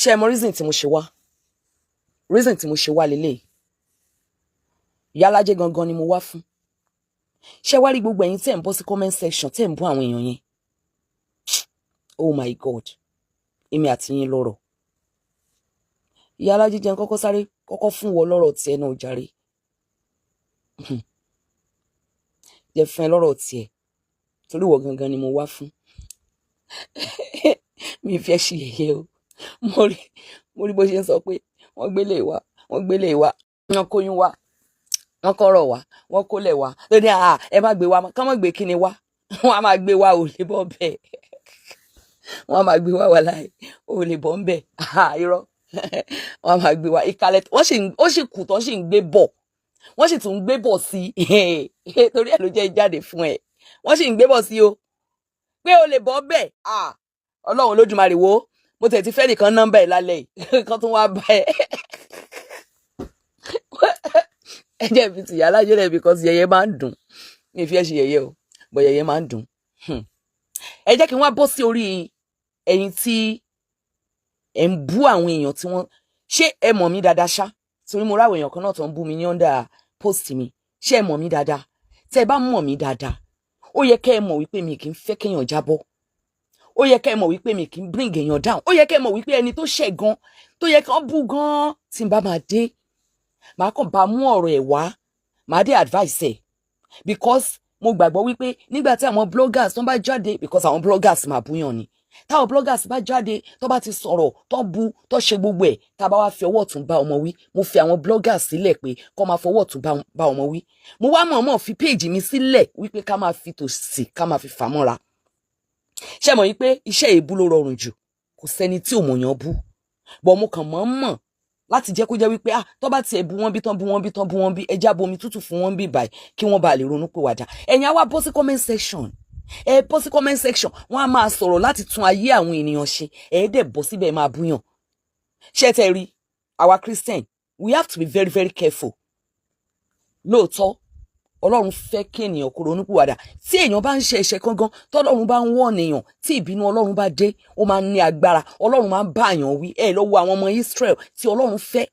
Ṣé ẹ mọ reason tí mo ṣe wá? Reason tí mo ṣe wá lélẹ̀, Ìyálájé gangan ni mo wá fún. Ṣé wá rí gbogbo ẹ̀yin tẹ́ ń bọ́ sí comment section, tẹ́ ń bú àwọn èèyàn yẹn? Oh my God, èmi àti yín lọ́rọ̀. Ìyálájé, jẹ́ n kọ́kọ́ sáré kọ́kọ́ fún wọ lọ́rọ̀ tiẹ̀ náà jàre. Jẹ́ fún ẹ lọ́rọ̀ tiẹ̀, torí ìwọ gangan ni mo wá fún. Mi fẹ́ ṣe yẹ̀yẹ́ o. Mo rí bó ṣe ń sọ pé wọ́n gbélé wa, wọ́n gbélé wa, wọ́n kóyún wa, wọ́n kọ́rọ̀ wá, wọ́n kólẹ̀ wá lóní. À, ẹ má gbé wa, kán má gbé kíni wá. Wọ́n á máa gbé wa, ò lè bọ́ bẹ́ẹ̀. Wọ́n á máa gbé wa, wà láì ò lè bọ́ ń bẹ̀. Irọ́, wọ́n á máa gbé wa. Ìkàlẹ̀ wọ́n sì, ó sì kù tó sì ń gbé bọ̀, wọ́n sì tún ń gbé bọ̀ sí i. Torí ẹ̀ ló jẹ́ jáde fún ẹ. Wọ́n sì ń gbé bọ̀ sí o pé o lè bọ́ bẹ́ẹ̀. Ọlọ́run Olódùmarè, wo, mo tẹ̀ ti fẹ́ nìkan nọ́mbà ẹ̀ lálẹ́ yìí kan tún wá bá ẹ. Ẹ jẹ́ fi tìyà alájẹ́ rẹ̀, because yẹ̀yẹ́ máa ń dùn. Mi fi ẹ́ ṣe yẹ̀yẹ́ o, but yẹ̀yẹ́ máa ń dùn. Ẹ jẹ́ kí n wá bọ́ sí orí ẹ̀yin tí ẹ̀ ń bú àwọn èèyàn tí wọ́n. Ṣé ẹ mọ̀ mí dáadáa ṣá? Torí mo ráwọ̀ èèyàn kan náà tó ń bú mi ní under post mi. Ṣé ẹ mọ̀ mí dáadáa? Tẹ́ ẹ bá mọ̀ mí dáadáa, ó yẹ kẹ́ ẹ mọ̀ wípé mi kì í fẹ́ kéèyàn jábọ́. Ó yẹ kẹ́ ẹ mọ̀ wípé mi kì í bring èèyàn down. Ó yẹ kẹ́ ẹ mọ̀ wípé ẹni tó ṣẹ̀ gan, tó yẹ kán bú gan, tí n bá máa dé, màá kàn bá mú ọ̀rọ̀ ẹ̀ wá, màá dé advice ẹ̀, because mo gbàgbọ́ wípé nígbà tí àwọn bloggers tó bá jáde, because àwọn bloggers máa búyàn ni, táwọn bloggers bá jáde, tó bá ti sọ̀rọ̀, tó bu, tó ṣe gbogbo ẹ̀, tá a bá wá fi ọwọ́ ọ̀tún bá ọmọ wí, mo fi àwọn bloggers sílẹ̀ pé kó máa fọwọ́ ọ̀tún bá ọmọ wí. Mo wá mọ̀ọ́mọ̀ fi page mi sílẹ̀ wípé ká máa fi tòsì, ká máa fi fà mọ́ra. Ṣé mọ̀ wípé iṣẹ́ èébú ló rọrùn jù? Kò sẹ́ni tí ò mọ̀yàn bú bọ̀. Mo kàn mọ̀ mọ̀ láti jẹ́ kó jẹ́ wípé, ah, tó bá tiẹ̀ bú wọn bí tán, bú wọn bí tán, bú wọn bí, ẹja bomi tútù fún wọn bí báyìí, kí wọ́n bá lè ronú pé wàdà. Ẹ̀yin á wá bọ́ sí comment section. Ẹ bọ́ sí comment section, wọ́n á máa sọ̀rọ̀ láti tún ayé àwọn ènìyàn ṣe. Ẹ dẹ̀ bọ́ síbẹ̀, máa búyàn. Ṣé tẹ́ rí àwa Christian, we have to be very, very careful. Lóòótọ́, Ọlọ́run fẹ́ kí ènìyàn kó ronúpìwàdà. Tí èèyàn bá ń ṣe ẹ̀ṣẹ̀ kangan, tọ́lọ́run bá ń wọ̀n èèyàn, tí ìbínú Ọlọ́run bá dé, ó máa ń ní agbára. Ọlọ́run máa ń bá èèyàn wí. Ẹ lọ wo àwọn ọmọ Israel tí Ọlọ́run fẹ́,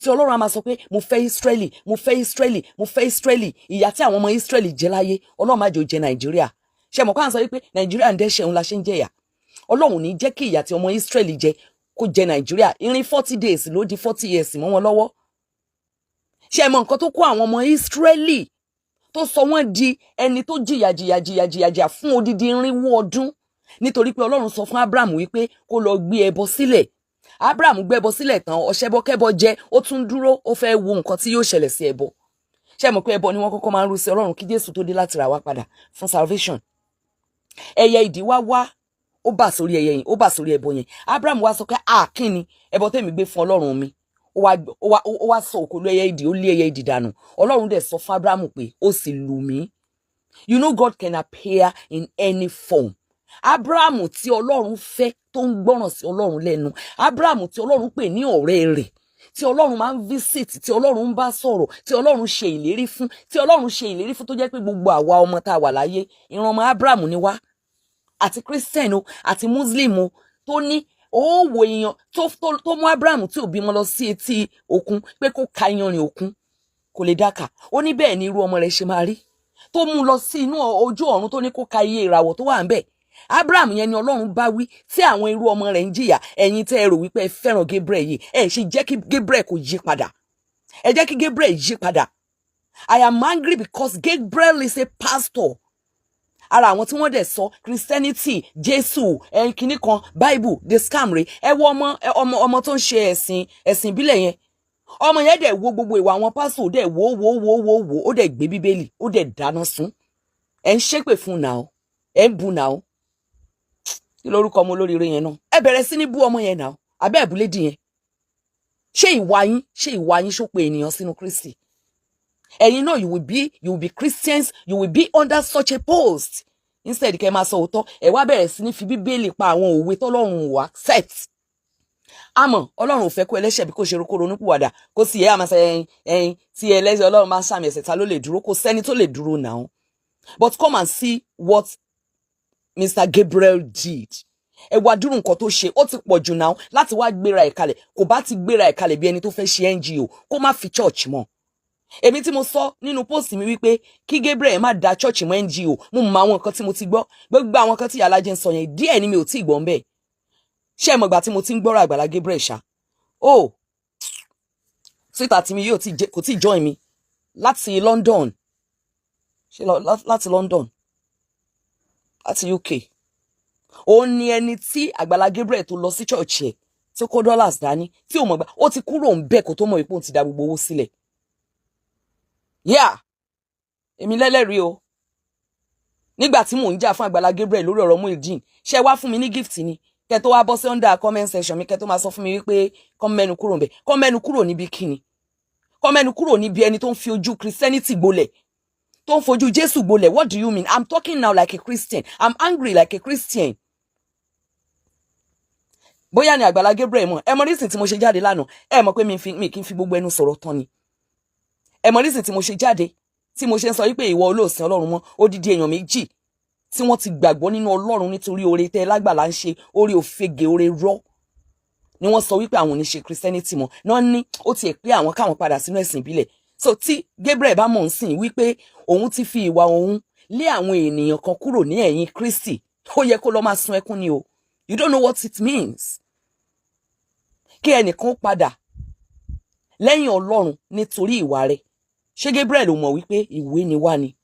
tí Ọlọ́run á máa sọ pé, "Mo fẹ́ Israeli, mo fẹ́ Israeli, mo fẹ́ Israeli." Ìyà tí àwọn ọmọ Israeli jẹ láyé, Ọlọ́run má jẹ́ ó jẹ Nàìjíríà. Ṣe mọ̀ kó à ń sọ wípé Nàìjíríà ń dẹ́ṣẹ̀, òun la ṣe ń jẹ̀yà? Ọlọ́run ní jẹ́ kí ìyà tí ọmọ Israeli jẹ kó jẹ Nàìjíríà. Ìrìn 40 days ló di 40 years mọ́ wọn lọ́wọ́. Ṣe mọ̀ nǹkan tó kó àwọn ọmọ Israeli, tó sọ wọ́n di ẹni tó jìyà, jìyà, jìyà, jìyà, jìyà fún odidi 400 ọdún? Nítorí pé Ọlọ́run sọ fún Abraham wípé kó lọ gbé ẹbọ sílẹ̀. Abraham gbẹ́bọ sílẹ̀ tán, ọ̀ṣẹ́bọ jẹ́, ó tún dúró, ó fẹ́ wo nǹkan tí yóò ṣẹlẹ̀ sí ẹbọ. Ṣé mọ̀ pé ẹbọ ni wọ́n kọ́kọ́ máa ń rú sí Ọlọ́run kí Jésù tó dé láti rà wá padà fún salvation? Ẹyẹ ìdì wá wá, ó bà sórí ẹyẹ yẹn, ó bà sórí ẹbọ yẹn. Abraham wá sọ pé, "À, kí ni ẹbọ tẹ̀mí gbé fún Ọlọ́run mi?" Ó wá sọ òkòló ẹyẹ ìdì, ó lé ẹyẹ ìdì dànù. Ọlọ́run dẹ̀ sọ fún Abraham pé, "Ó sì lù mí." You know God can appear in any form. Abraham tí Ọlọ́run fẹ́, tó ń gbọ́ràn sí Ọlọ́run lẹ́nu, Abraham tí Ọlọ́run pè ní ọ̀rẹ́ rẹ̀, tí Ọlọ́run máa ń visit, tí Ọlọ́run ń bá sọ̀rọ̀, tí Ọlọ́run ṣe ìlérí fún, tí Ọlọ́run ṣe ìlérí fún, tó jẹ́ pé gbogbo àwa ọmọ tá a wà láyé, ìran ọmọ Abraham ni wá, àti Christian o, àti Muslim o, tó ní ó wo èèyàn tó mú Abraham tí ò bímọ lọ sí etí òkun pé kó ka iyanrìn òkun, kò lè dákà. Ó ní bẹ́ẹ̀ ni irú ọmọ rẹ̀ ṣe máa rí. Tó mú lọ sí inú ojú ọ̀run, tó ní kó ka iye ìràwọ̀ tó wà ń bẹ̀. Abraham yẹn ni Ọlọ́run bá wí tí àwọn irú ọmọ rẹ̀ ń jìyà. Ẹ̀yin tẹ́ ẹ rò wípé ẹ fẹ́ràn Gabriel yìí, ẹ ṣe jẹ́ kí Gabriel kò yí padà. Ẹ jẹ́ kí Gabriel yí padà. I am angry because Gabriel is a pastor. Ara àwọn tí wọ́n dẹ̀ sọ Christianity, Jésù, ẹ̀yìn kìíní kan, Bible, the scam rẹ̀. Ẹ wo ọmọ tó ń ṣe ẹ̀sìn ìbílẹ̀ yẹn. Ọmọ yẹn dẹ̀ wo gbogbo ìwà àwọn pásítọ̀, dẹ̀ wo, wo, wo, wo, wo, ó dẹ̀ gbé Bíbélì, ó dẹ̀ dáná sun. Ẹ̀ ń ṣépè fún náà, ẹ̀ ń bu náà. Kí lórúkọ ọmọ olóríire yẹn náà? Ẹ bẹ̀rẹ̀ sí ní bú ọmọ yẹn náà, abẹ́ ẹ̀bùlédì yẹn. Ṣé ìwà yín ṣó pe ènìyàn sínú Kristi? Ẹ̀yin náà, you will be Christians, you will be under such a post. Instead kẹ́ máa sọ òótọ́, ẹ wá bẹ̀rẹ̀ sí ní fi Bíbélì pa àwọn òwe tọ́lọ́run wá set. Àmọ́ Ọlọ́run ò fẹ́ kó ẹlẹ́ṣẹ̀ bí kò ṣe kó ronúpìwàdà, kó sì ẹ àmọ́ sẹ ẹyin ẹyin tí ẹlẹ́ṣẹ̀. Ọlọ́run máa ń sàmì ẹ̀ṣẹ̀, ta ló lè dúró? Kò sẹ́ni tó lè dúró now. But come and see what Mr. Gabriel did. Ẹ wá dúró, nǹkan tó ṣe ó ti pọ̀ jù náà. Láti wá gbéra ẹ̀ kalẹ̀, kò bá ti gbéra ẹ̀ kalẹ̀ bí ẹni tó fẹ́ ṣe NGO, kó má fi church mọ́. Èmi tí mo sọ nínú post mi wípé kí Gabriel má da church mọ́ NGO, mo mọ àwọn nǹkan tí mo ti gbọ́. Gbogbo àwọn nǹkan tí Ìyálájé ń sọ yẹn, díẹ̀ ni mi ò tí ì gbọ́ ń bẹ́ẹ̀. Ṣé ẹ mọ̀ ìgbà tí mo ti ń gbọ́rọ̀ Àgbàlá Gabriel ṣá? Oh, sweetheart mi yóò kò tí join mi láti London. Ṣé láti London, láti UK? Òun ni ẹni tí Àgbàlá Gabriel tó lọ sí church ẹ̀, tí ó kó dollars dání, tí ò mọ̀ gbà ó ti kúrò ń bẹ̀ kó tó mọ̀ wípé òun ti da gbogbo owó sílẹ̀. Yeah, èmi lẹ́lẹ́rìí o. Nígbà tí mò ń jà fún Àgbàlá Gabriel lórí ọ̀rọ̀ Muyideen, ṣé wá fún mi ní gift ni? Kẹ́ tó wá bọ́ sí under comment section mi, kẹ́ tó máa sọ fún mi wípé kọ́ mẹ́nu kúrò ńbẹ̀, kọ́ mẹ́nu kúrò níbi kíni? Kọ́ mẹ́nu kúrò níbi ẹni tó ń fi ojú Christianity gbolẹ̀, tó ń fojú Jésù gbolẹ̀? What do you mean? I'm talking now like a Christian. I'm angry like a Christian. Bóyá ni Àgbàlá Gabriel mọ̀. Ẹ mọ̀ reason tí mo ṣe jáde lánàá. Ẹ mọ̀ pé mi kì í fi gbogbo ẹnu sọ̀rọ̀ tán ni. Ẹ mọ̀ reason tí mo ṣe jáde, tí mo ṣe ń sọ wípé ìwọ olóòsìn Ọlọ́run mọ́. Odidi èèyàn méjì tí wọ́n ti gbàgbọ́ nínú Ọlọ́run nítorí oore tẹ́ lágbàlá ń ṣe, oore òfegè, oore rọ́ ni wọ́n sọ wípé àwọn ò ní ṣe Christianity mọ́ náà, ní ó tiẹ̀ pé àwọn káwọn padà sínú ẹ̀sìn ìbílẹ̀. So tí Gabriel bá mọ̀ ń sìn wípé òun ti fi ìwà òun lé àwọn ènìyàn kan kúrò ní ẹ̀yìn Kristi, ó yẹ kó lọ máa sun ẹkún ni o. You don't know what it means kí ẹnìkan padà lẹ́yìn Ọlọ́run nítorí ìwà rẹ̀. Ṣé Gabriel ò mọ̀ wípé ìwé ni wá ni?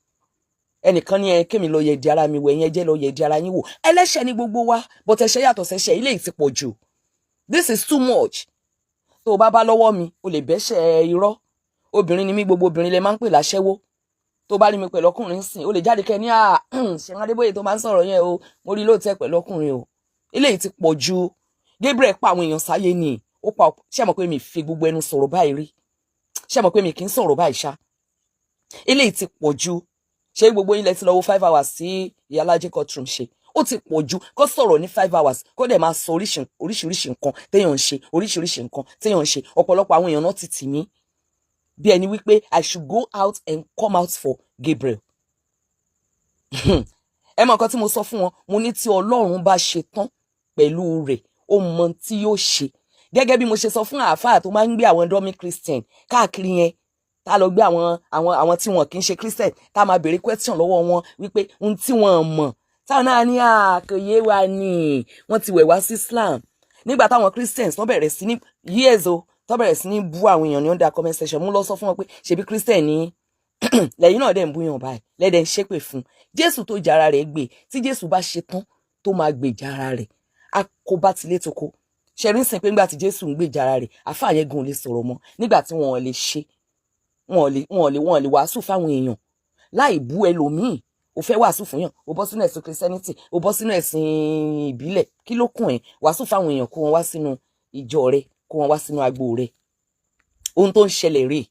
Ẹnìkan ní ẹ kémi lọ yẹ di ara mi wò, ẹ̀yin ẹ jẹ́ lọ yẹ di ara yín wò. Ẹlẹ́ṣẹ̀ ni gbogbo wa, but ẹ̀ṣẹ̀ yàtọ̀ sẹ́ṣẹ̀. Ilé yìí ti pọ̀ jù. This is too much. Tó o bá bá lọ́wọ́ mi, o lè bẹ́ṣẹ̀ irọ́. Obìnrin ni mí, gbogbo obìnrin lè máa ń pè láṣẹ́wó. Tó bá rí mi pẹ̀lú ọkùnrin sìn, o lè jáde kẹ́ ní à Ṣẹ̀wọ̀n Adébóyè tó máa ń sọ̀rọ̀ yẹn o, mo rí lóòótọ́ pẹ̀lú ọkùnrin o. Eléyìí ti pọ̀ jù. Gabriel pa àwọn èèyàn sáyé ni ó pa. Ṣé mọ̀ pé mi fi gbogbo ẹnu sọ̀rọ̀ báyìí rí? Ṣé mọ̀ pé mi kì í sọ̀rọ̀ báyìí ṣá? Eléyìí ti pọ̀ jù. Ṣé gbogbo ilẹ̀ ti lọ wo 5 hours sí Ìyálájé courtroom ṣe? Ó ti pọ̀ jù. Kó sọ̀rọ̀ ní 5 hours, kó dẹ̀ máa sọ oríṣiríṣi nǹkan téèyàn ń ṣe, oríṣiríṣi nǹkan téèyàn ń ṣe. Ọ̀pọ̀lọpọ̀ àwọn èèyàn náà ti tì mí bí ẹni wípé I should go out and come out for Gabriel. Ẹ mọ nǹkan tí mo sọ fún wọn? Mo ní tí Ọlọ́run bá ṣe tán pẹ̀lú rẹ̀, ó mọ tí yóò ṣe. Gẹ́gẹ́ bí mo ṣe sọ fún àáfàá tó máa ń gbé àwọn dummy Christian káàkiri yẹn, tá lọ gbé àwọn tí wọn kì í ṣe Christian, tá máa béèrè question lọ́wọ́ wọn wípé ohun tí wọn mọ̀, táwọn náà ní àkòyé wa ni wọ́n ti wẹ̀ wá sí Islam. Nígbà táwọn Christians tó bẹ̀rẹ̀ sí ní years o, tó bẹ̀rẹ̀ sí ní bú àwọn èèyàn ní under comment section, mú lọ sọ fún wọn pé ṣebí Christian ní lẹ́yìn náà dẹ̀ ń búyàn báyìí, lẹ́dẹ̀ ń ṣépè fún Jésù tó jara rẹ̀ gbé. Tí Jésù bá ṣe tán tó máa gbèjà ara rẹ̀, a kó bá tilé toko. Ṣẹ̀rí ń sìn pé nígbà tí Jésù ń gbèjà ara rẹ̀, àfáà yẹn gan ò lè sọ̀rọ̀ mọ́. Nígbà tí wọn ò lè ṣe, wọn ò lè wàásù fáwọn èèyàn láì bú ẹlòmíì. O fẹ́ wàásù fún yàn, o bọ́ sínú ẹ̀sìn Christianity, o bọ́ sínú ẹ̀sìn ìbílẹ̀, kí ló kùn ẹ́? Wàásù fáwọn èèyàn, kó wọn wá sínú ìjọ rẹ, kó wọn wá sínú agbo rẹ. Ohun tó ń ṣẹlẹ̀ rèé.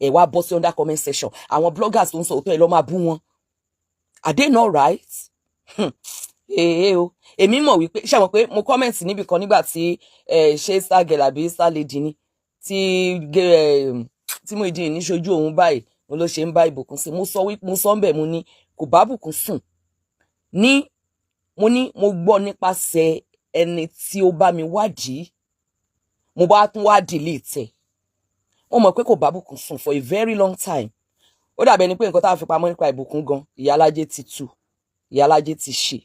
Ẹ wá bọ́ sí under comment section, àwọn bloggers tó ń sọ òótọ́, ẹ lọ́ máa bú wọn. Are they not right? Ee o, èmi mọ̀ wípé, ṣé mọ̀ pé mo comment níbì kan nígbà tí ṣé star girl àbí star lady ni, tí Muyideen ní ṣojú òun báyìí, mo ló ṣe ń bá ìbùkún sí. Mo sọ wípé, mo sọ ń bẹ̀, mo ní kò bá bùkún sùn ní. Mo ní mo gbọ́ nípasẹ̀ ẹni tí ó bá mi wádìí. Mo bá tún wá delete ẹ̀. Mo mọ̀ pé kò bá bùkún sùn for a very long time. Ó dàbí ẹni pé nǹkan tá a fi pamọ́ nípa ìbùkún gan, Ìyálájé ti tú, Ìyálájé ti ṣe.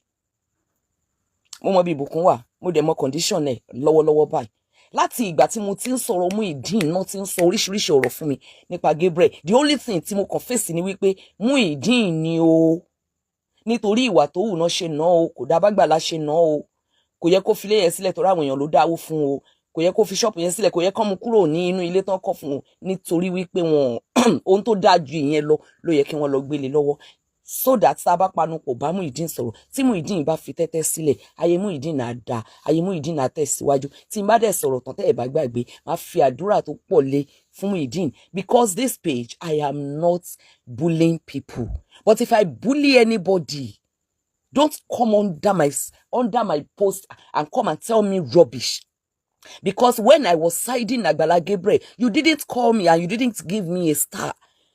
Mo mọ bí ìbùkún wà, mo dẹ̀ mọ condition ẹ̀ lọ́wọ́lọ́wọ́ báyìí. Láti ìgbà tí mo ti ń sọ̀rọ̀ Muyideen náà, ti ń sọ oríṣiríṣi ọ̀rọ̀ fún mi nípa Gabriel. The only thing tí mo kàn fèsì ni wípé Muyideen ni o, nítorí ìwà tó wù náà ṣe náà o, kò dá bágbàlá ṣe náà o, kò yẹ kó fi ilé yẹn sílẹ̀ torí àwọn èèyàn ló dáwó fún o, kò yẹ kó fi ṣọ́ọ̀pù yẹn sílẹ̀, kò yẹ kó mú kúrò ní inú ilé tán kọ́ fún o, nítorí wípé wọn ohun tó dáa ju ìyẹn lọ ló yẹ kí wọ́n lọ gbélé lọ́wọ́, so that tá a bá panupọ̀ bá Muyideen sọ̀rọ̀, tí Muyideen bá fi tẹ́tẹ́ sílẹ̀, ayé Muyideen náà dáa, ayé Muyideen náà tẹ̀síwájú. Tí n bá dẹ̀ sọ̀rọ̀ tán, tẹ́ ẹ̀ bá gbàgbé, máa fi àdúrà tó pọ̀ lé fún Muyideen, because this page, I am not bullying people, but if I bully anybody, don't come under my post and come and tell me rubbish, because when I was siding Agbala Gabriel, you didn't call me and you didn't give me a star.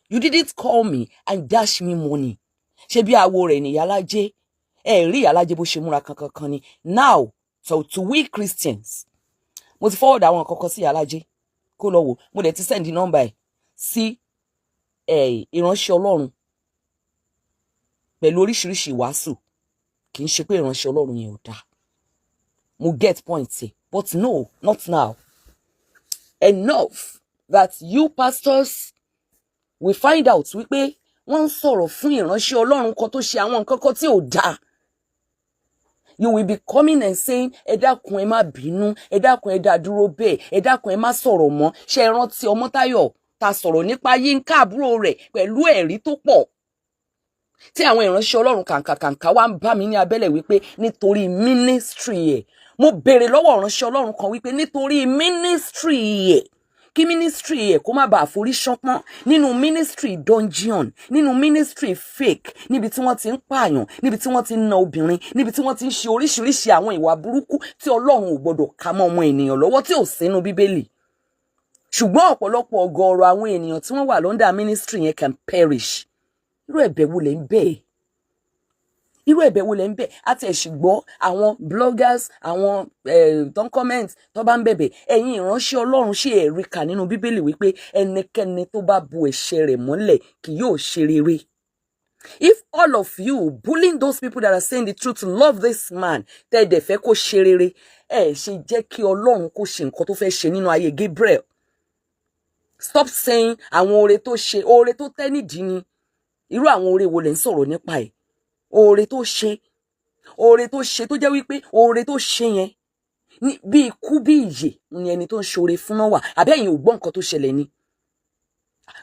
You didn't call me and dash me money. Ṣé bí awo rẹ̀ nìyálájé? Ẹ rí Ìyálájé bó ṣe múra kankan kan ni. Now, so to we Christians, mo ti forward àwọn kankan sí Ìyálájé kó lọ wò. Mo dẹ̀ ti send nọ́mbà ẹ̀ sí ìránṣẹ́ Ọlọ́run pẹ̀lú oríṣiríṣi ìwàásù. Kì í ṣe pé ìránṣẹ́ Ọlọ́run yẹn ò dáa, mo get point ẹ̀, but no, not now. Enough that you pastors will find out wípé wọ́n ń sọ̀rọ̀ fún ìránṣẹ́ Ọlọ́run kan tó ṣe àwọn nǹkan kan tí ò dáa, you will be coming and saying, "Ẹ dákun, ẹ má bínú, ẹ dákun, ẹ dá dúró bẹ́ẹ̀, ẹ dákun, ẹ má sọ̀rọ̀ mọ́." Ṣe é rántí Ọmọ́táyọ̀ ta sọ̀rọ̀ nípa Yínká àbúrò rẹ̀ pẹ̀lú ẹ̀rí tó pọ̀, tí àwọn ìránṣẹ́ Ọlọ́run kàǹkàkàǹkà wá ń bá mi ní abẹ́lẹ̀ wípé nítorí ministry ẹ̀? Mo béèrè lọ́wọ́ ìránṣẹ́ Ọlọ́run kan wípé nítorí ministry ẹ̀, kí ministry ẹ̀ kó má bàa forí ṣánpọ́n nínú ministry dungeon, nínú ministry fake, níbi tí wọ́n ti ń pààyàn, níbi tí wọ́n ti ń na obìnrin, níbi tí wọ́n ti ń ṣe oríṣiríṣi àwọn ìwà burúkú tí Ọlọ́run ò gbọdọ̀ ká mọ́ ọmọ ènìyàn lọ́wọ́, tí ò sínú Bíbélì, ṣùgbọ́n ọ̀pọ̀lọpọ̀ ọ̀gọ̀ọ̀rọ̀ àwọn ènìyàn tí wọ́n wà l'under ministry yẹn can perish. Irú ẹ̀bẹ̀ wo lẹ ń bẹ̀? Irú ẹ̀bẹ̀ wo lẹ ń bẹ̀? Àti ẹ sì gbọ́ àwọn bloggers, àwọn tó ń comment, tó bá ń bẹ̀bẹ̀. Ẹ̀yin ìránṣẹ́ Ọlọ́run, ṣe ẹ̀rí kà nínú Bíbélì wípé ẹnikẹ́ni tó bá bu ẹ̀ṣẹ̀ rẹ̀ mọ́lẹ̀ kì yóò ṣe rere? If all of you bullying those people that are saying the truth love this man, tẹ́ ẹ dẹ̀ fẹ́ kó ṣe rere, ẹ ṣe jẹ́ kí Ọlọ́run kó ṣe nǹkan tó fẹ́ ṣe nínú ayé Gabriel. Stop saying àwọn oore tó ṣe, oore tó tẹ́ nídìí ni. Irú àwọn oore wo lẹ ń sọ̀rọ̀ nípa ẹ̀? Oore tó ṣe, oore tó ṣe tó jẹ́ wípé oore tó ṣe yẹn ní bí ikú bí ìyè ni ẹni tó ń ṣoore fún náà wà. Àbí ẹ̀yin ò gbọ́ nǹkan tó ṣẹlẹ̀ ni?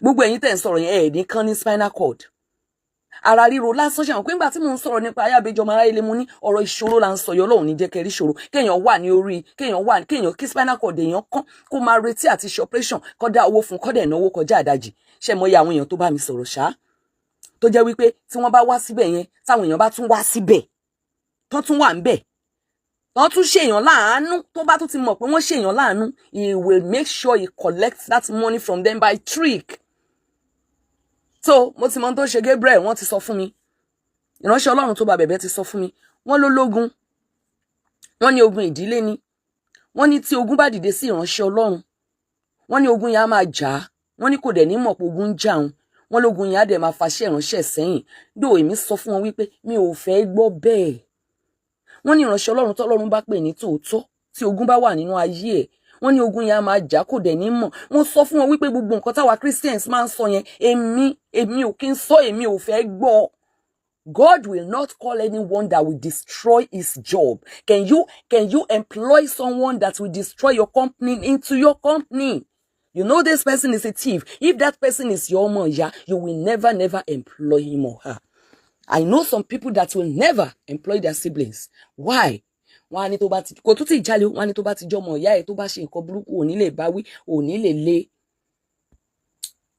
Gbogbo ẹ̀yin tẹ̀ ń sọ̀rọ̀ yẹn, ẹ̀ ní kán ní spinal cord, ara ríro lásán. Ṣe àwọn pé nígbà tí mò ń sọ̀rọ̀ nípa ayábẹjọ ọmọ aráyé lè mú ní ọ̀rọ̀ ìṣòro là ń sọ yọ, Ọlọ́run ní jẹ́ kẹrí ìṣòro. Kéèyàn wà ní orí, kéèyàn wà, kéèyàn kí spinal cord èèyàn kán, kó máa retí àti ṣe operation, kó dá owó fún, kó dẹ̀ náwó kọjá àdájì. Ṣé mo yẹ àwọn èèyàn tó bá mi sọ̀rọ̀ ṣá, tó jẹ́ wípé tí wọ́n bá wá síbẹ̀ yẹn, táwọn èèyàn bá tún wá síbẹ̀, tó tún wà ń bẹ̀, wọ́n tún ṣèyàn láàánú, tó bá tún ti mọ̀ pé wọ́n ṣèyàn láàánú, he will make sure he collects that money from them by trick. So mo ti mọ ohun tó ṣe Gabriel. Wọ́n ti sọ fún mi, ìránṣẹ́ Ọlọ́run tó bá bẹ̀bẹ̀ ti sọ fún mi. Wọ́n ló lógun, wọ́n ní ogun ìdílé ni. Wọ́n ní tí ogun bá dìde sí ìránṣẹ́ Ọlọ́run, wọ́n ní ogun yẹn á máa jà á. Wọ́n ní kò dẹ̀ ní mọ̀ pé ogun ń jà òun. Wọ́n lógun yẹn á dẹ̀ máa faṣẹ́ ìránṣẹ́ sẹ́yìn dó. Èmi sọ fún wọn wípé mi ò fẹ́ gbọ́ bẹ́ẹ̀. Wọ́n ní ìránṣẹ́ Ọlọ́run tọ́lọ́run bá pè ní tòótọ́, tí ogun bá wà nínú ayé ẹ̀, wọ́n ní ogun yẹn á máa jà, kò dẹ̀ ní mọ̀. Wọ́n sọ fún wọn wípé gbogbo nǹkan táwa Christians máa ń sọ yẹn, èmi ò kí ń sọ, èmi ò fẹ́ gbọ́. God will not call anyone that will destroy his job. Can you employ someone that will destroy your company into your company? You know this person is a thief. If that person is your ọmọ ìyá, you will never, never employ him or her. I know some people that will never employ their siblings. Why? Wọ́n á ní tó bá ti kò tún ti jalè, wọ́n á ní tó bá ti jọmọ ìyá ẹ̀, tó bá ṣe nǹkan burúkú, ò ní lè báwí, ò ní lè lé.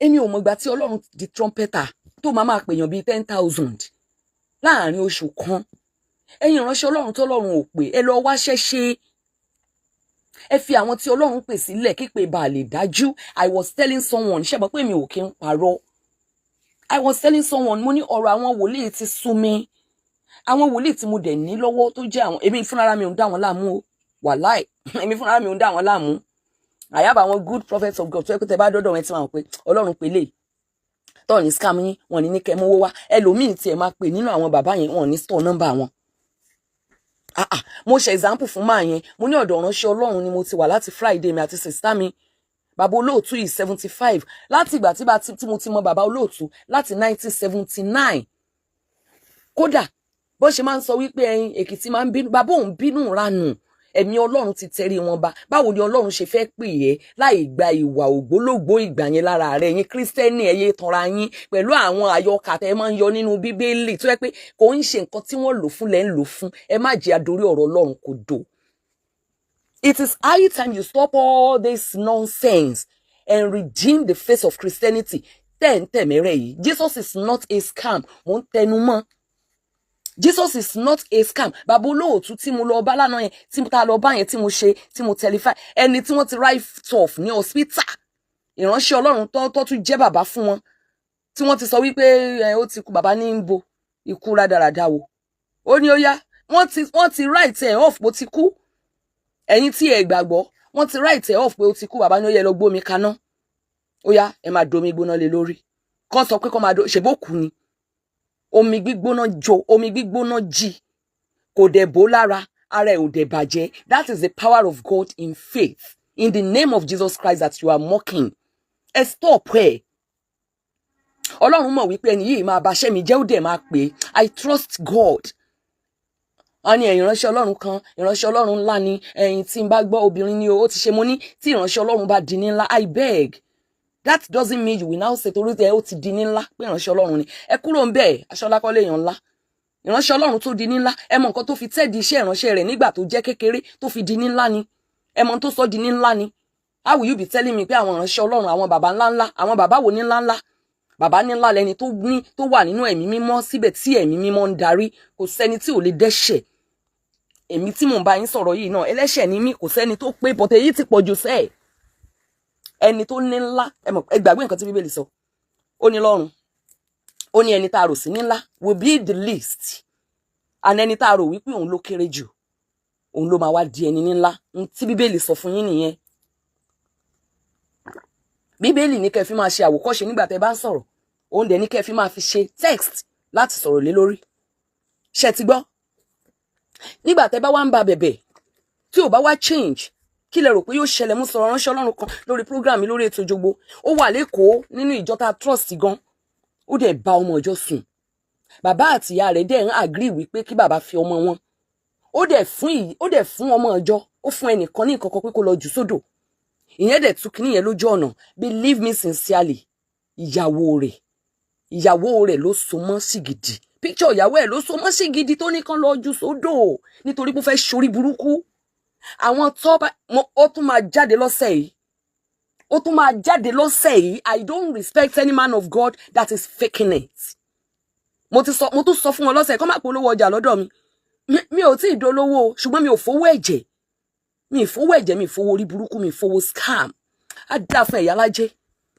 Èmi ò mọ̀ ìgbà tí Ọlọ́run di trumpeter tó máa máa pèèyàn bíi 10,000 láàrin oṣù kan. Ẹ̀yin ìránṣẹ́ Ọlọ́run tọ́lọ́run ò pè, ẹ lọ wáṣẹ́ ṣe. Ẹ fi àwọn tí Ọlọ́run pè sílẹ̀ kípè bá lè dájú. I was telling someone, ṣe mọ̀ pé mi ò kí ń parọ́? I was telling someone, mo ní ọ̀rọ̀ àwọn wòlíì ti sú mi. Àwọn wòlíì tí mo dẹ̀ ní lọ́wọ́ tó jẹ́ àwọn, èmi fúnra mi ò ń dá wọn láàmú o. Wàláì, èmi fúnra mi ò ń dá wọn láàmú. I have àwọn good prophets of God tó yẹ pé tẹ bá dọ́dọ̀ wọn, tí wọn pé Ọlọ́run pè lè tọ́ ní scam yín, wọn ní kẹ́ mówó wá. Ẹlòmíì tiẹ̀ máa pè nínú àwọn bàbá yẹn, wọn ní store number wọn. Ah ah, mo ṣe example fún máa yẹn. Mo ní ọ̀dọ̀ ìránṣẹ́ Ọlọ́run ni mo ti wà láti Friday, mi àti sister mi. Bàbá olóòtú yìí 75. Láti ìgbà tí mo ti mọ bàbá olóòtú láti 1979, kódà bó ṣe máa ń sọ wípé ẹyin Èkìtì máa ń bínú, bàbá òun bínú ranù, ẹ̀mí Ọlọ́run ti tẹrí wọn ba. Báwo ni Ọlọ́run ṣe fẹ́ pè é láì gba ìwà ògbólógbòó ìgbà yẹn lára rẹ̀? Yín Kírísítẹ́nì, ẹ yé tanra yín pẹ̀lú àwọn àyọkà tẹ́ máa ń yọ nínú Bíbélì tó yẹ pé kò ń ṣe nǹkan tí wọ́n lò fún lẹ́ ń lò fún. Ẹ má jẹ́ adorí ọ̀rọ̀ Ọlọ́run kò dò. It is high time you stop all this nonsense and redeem the face of Christianity tẹ́ ń tẹ̀mẹ́rẹ̀ yìí. Jesus is not a scam. Mo ń tẹnu mọ́, Jesus is not a scam. Bàbá olóòtú tí mo lọ bá lánàá yẹn, tí mo ta lọ bá yẹn, tí mo ṣe, tí mo tẹlifá ẹni tí wọ́n ti write off ní hospital, ìránṣẹ́ Ọlọ́run tó tún jẹ́ bàbá fún wọn, tí wọ́n ti sọ wípé ẹ ó ti kú. Bàbá ní ń bo ikú rádaràda wo? Ó ní ó yá, wọ́n ti write ẹ̀ off bó ti kú. Ẹ̀yin tí ẹ gbàgbọ́, wọ́n ti write ẹ̀ off pé ó ti kú. Bàbá ní ó yẹ lọ gbómi kaná, ó yá, ẹ máa domi gbóná lé lórí. Kọ́ sọ pé kọ́ máa do ṣèbó kú ni. Omi gbígbóná jó, omi gbígbóná jí, kò dẹ̀ bó lára, ara ẹ̀ ò dẹ̀ bàjẹ́. That is the power of God in faith in the name of Jesus Christ that you are mocking. Ẹ stop ẹ. Ọlọ́run mọ̀ wípé ẹni yìí máa baṣẹ́ mi jẹ́, ó dẹ̀ máa pè é. I trust God. Wọ́n ní ẹ̀yin ìránṣẹ́ Ọlọ́run kan, ìránṣẹ́ Ọlọ́run ńlá ni ẹ̀yin tí ń bá gbọ́, obìnrin ni o. Ó ti ṣe mo ní tí ìránṣẹ́ Ọlọ́run bá di ní ńlá, I beg, that doesn't mean you will now say torí ẹ ó ti di ní ńlá pé ìránṣẹ́ Ọlọ́run ni. Ẹ kúrò ń bẹ́ẹ̀. Aṣọ́lákọ́lé èèyàn ńlá, ìránṣẹ́ Ọlọ́run tó di ní ńlá, ẹ mọ nǹkan tó fi tẹ́ẹ̀dì iṣẹ́ ìránṣẹ́ rẹ̀ nígbà tó jẹ́ kékeré tó fi di ní ńlá ni? Ẹ mọ tó sọ di ní ńlá ni? How will you be telling me pé àwọn ìránṣẹ́ Ọlọ́run, àwọn bàbá ńlá ńlá, àwọn bàbá wo ní ńlá ńlá? Bàbá ní ńlá lẹni tó ní tó wà nínú Ẹ̀mí Mímọ́ síbẹ̀, tí Ẹ̀mí Mímọ́ ń darí. Kò sẹ́ni tí ò lè dẹ́ṣẹ̀. Èmi tí mò ń bá yín sọ̀rọ̀ yìí náà, ẹlẹ́ṣẹ̀ ni mí. Kò sẹ́ni tó pé, but èyí ti pọ̀ jù sẹ́ẹ̀. Ẹni tó ní ńlá, ẹ mọ̀, ẹ gbàgbé nǹkan tí Bíbélì sọ. Ó ní lọ́run, ó ní ẹni tá a rò sí ní ńlá will be the least, and ẹni tá a rò wípé òun ló kéré jù, òun ló máa wá di ẹni ní ńlá. N tí Bíbélì sọ fún yín nìyẹn. Bíbélì ní kẹ́ fi máa ṣe àwòkọ́ṣe nígbà tẹ́ bá ń sọ̀rọ̀. Òun dẹ̀ ní kẹ́ fi máa fi ṣe text láti sọ̀rọ̀ lé lórí. Ṣe ti gbọ́? Nígbà tẹ́ bá wá ń ba bẹ̀bẹ̀, tí ò bá wá change, kí lẹ rò pé yóò ṣẹlẹ̀? Mú sọ̀rọ̀ ránṣẹ́ Ọlọ́run kan lórí program mi lórí ètò Òjogbo. Ó wà lẹ́kọ̀ọ́ nínú ìjọ tá trust gan. Ó dẹ̀ bá ọmọ ìjọ sùn. Bàbá àti ìyá rẹ̀ dẹ̀ ń agree wípé kí bàbá fi ọmọ wọn. Ó dẹ̀ fún ọmọ ìjọ, ó fún ẹnìkan ní nǹkan kan pé kó lọ jù sódò. Ìyẹn dẹ̀ tún kíní yẹn lójú ọ̀nà. Believe me sincerely, ìyàwó rẹ̀ ló so mọ́ sìgìdì. Picture ìyàwó ẹ̀ ló so mọ́ sìgìdì tó ní kán lọ jù sódò nítorí pé ó fẹ́ ṣorí burúkú. Àwọn tó bá, ó tún máa jáde lọ́sẹ̀ yìí, ó tún máa jáde lọ́sẹ̀ yìí. I don't respect any man of God that is faking it. Mo ti sọ, mo tún sọ fún wọn lọ́sẹ̀ kọ́ máa polówó ọjà lọ́dọ̀ mi. Mi ò tí ì dolówó, ṣùgbọ́n mi ò fowó ẹ̀jẹ̀, mi ì fowó ẹ̀jẹ̀, mi ì fowó orí burúkú, mi ì fowó scam. Á dá fún ẹ̀yà lájẹ́.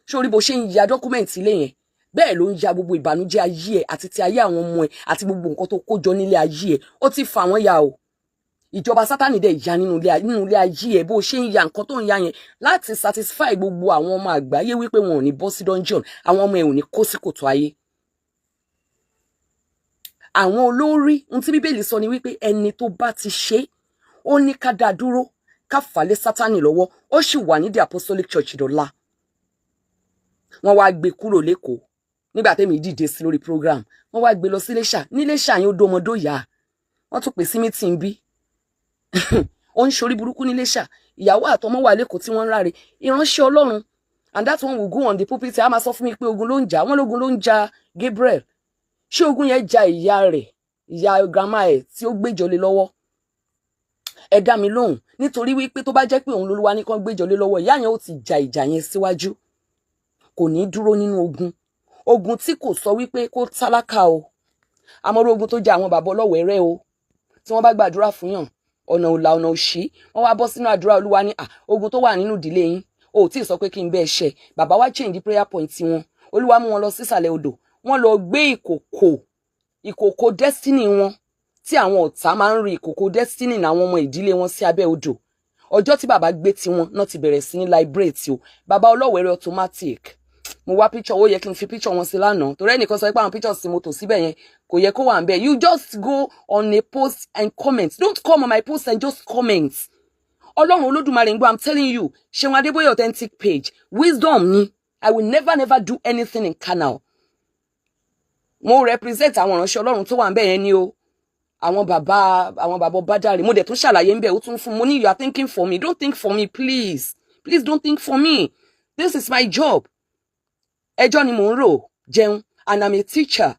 Sórí bó ṣe ń ya document ilé yẹn, bẹ́ẹ̀ ló ń ya gbogbo ìbànújẹ́ ayé ẹ̀ àti ti ayé àwọn ọmọ ẹ̀ àti gbogbo nǹkan tó kó jọ nílé ayé ẹ̀. Ó ti fà wọ́n ya o. Ìjọba Sátánì dẹ̀ ya nínú ilé ayé ẹ̀. Bó ṣe ń ya nǹkan tó ń ya yẹn láti satisfy gbogbo àwọn ọmọ àgbáyé wípé wọn ò ní bọ́ sí dungeon, àwọn ọmọ ẹ̀ ò ní kó sí kòtò ayé. Àwọn olórí, ohun tí Bíbélì sọ ni wípé ẹni tó bá ti ṣe, ó ní ká dá dúró, ká fà lé Sátánì lọ́wọ́. Ó sì wà ní the Apostolic Church dọ́là. Wọ́n wá gbé kúrò lẹ́kọ̀ọ́ nígbà tẹ́mi dìde sí lórí program. Wọ́n wá gbé lọ sí Iléṣà. Níléṣà yẹn, ó dómọdó yá. Wọ́n tún pè sí meeting bí ó ń ṣorí burúkú níléṣà. Ìyàwó àtọmọ wà lẹ́kọ̀ọ́ tí wọ́n ń ráre. Ìránṣẹ́ Ọlọ́run, and that one will go on the pulpit, a máa sọ fún mi pé ogun ló ń jà wọ́n, lógun ló ń jà Gabriel. Ṣé ogun yẹn ja ìyá rẹ̀, ìyá grandma ẹ̀ tí ó gbéjọ lé lọ́wọ́? Ẹ dá mi lóhùn. Nítorí wípé tó bá jẹ́ pé òun lolúwa ní kán gbéjọ lé lọ́wọ́, ìyá yẹn ó ti ja ìjà yẹn síwájú. Kò ní dúró nínú ogun, ogun tí kò sọ wípé kó tálákà o. Àmọ́rú ogun tó ja àwọn bàbá ọlọ́wẹ̀ẹ́rẹ́ o, tí wọ́n bá gbàdúrà fún yàn, ọ̀nà òlà, ọ̀nà òṣì, wọ́n wá bọ́ sínú àdúrà. Olúwa ní, ogun tó wà nínú ìdílé yín, o ò tí ì sọ pé kí n bẹ́ẹ̀ ṣe. Bàbá wa change prayer point wọn. Olúwa mú wọn lọ sísàlẹ̀ odò. Wọ́n lọ gbé ìkòkò, ìkòkò destiny wọn, tí àwọn ọ̀tá máa ń rí ìkòkò destiny àwọn ọmọ ìdílé wọn sí abẹ́ odò. Ọjọ́ tí bàbá gbé tiwọn náà ti bẹ̀rẹ̀ sí ní liberate o. Bàbá ọlọ́wẹ̀rẹ̀ automatic. Mo wá picture, ó yẹ kí n fi picture wọn sí lánàá, torí ẹnìkan sọ pé àwọn pictures tí mo tò síbẹ̀ yẹn, kò yẹ kó wà ń bẹ̀. You just go on a post and comment. Don't come on my post and just comment. Ọlọ́run Olódùmarè ń gbọ́. I'm telling you, Ṣeun Adébóyè authentic page, wisdom ni. I will never, never do anything in carnal. Mo represent àwọn ìránṣẹ́ Ọlọ́run tó wà ń bẹ̀ yẹn ni o, àwọn bàbá Bádàrí. Mo dẹ̀ tún ṣàlàyé ń bẹ̀. Ó tún fún mo ní, "You are thinking for me." Don't think for me, please. Please don't think for me. This is my job. Ẹjọ́ ni mò ń rò jẹun, and I'm a teacher,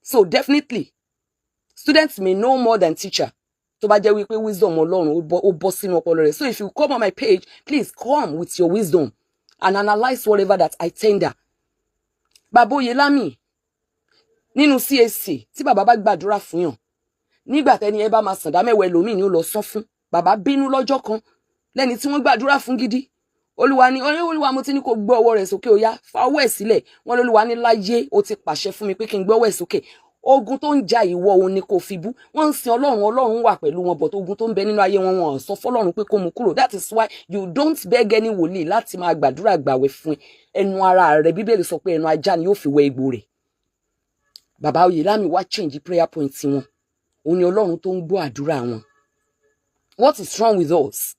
so definitely students may know more than teacher, tó bá jẹ́ wípé wisdom Ọlọ́run ó bọ́ sínú ọpọlọ rẹ̀. So if you come on my page, please come with your wisdom and analyse whatever that I tender. Bàbá Oyèlámì nínú CAC, tí bàbá bá gbàdúrà fún yàn, nígbà tẹ́ni ẹ bá máa sàndá mẹ́wàá, ẹlòmíì ni ó lọ sán fún. Bàbá bínú lọ́jọ́ kan lẹ́ni tí wọ́n gbàdúrà fún gidi. Olúwa ní, Olúwa, mo ti ní kó gbé ọwọ́ rẹ̀ sókè, ó yá, fa ọwọ́ ẹ̀ sílẹ̀. Wọ́n lólúwa ní, láyé, ó ti pàṣẹ fún mi pé kí n gbé ọwọ́ ẹ̀ sókè. Ogun tó ń ja ìwọ òun ni kò fi bú. Wọ́n ń sin Ọlọ́run, Ọlọ́run wà pẹ̀lú wọn, but ogun tó ń bẹ nínú ayé wọn, wọn sọ fọ́lọ́run pé kó mú kúrò. That is why you don't beg any wòlíì láti máa gbàdúrà gbàwẹ̀ fún ẹ. Ẹnu ara rẹ, Bíbélì sọ pé ẹnu ajá ni yóò fi wẹ egbò rẹ̀. Bàbá Oyèlámì wá change prayer point wọn. Òun ni Ọlọ́run tó ń gbọ́ àdúrà wọn. What is wrong with us?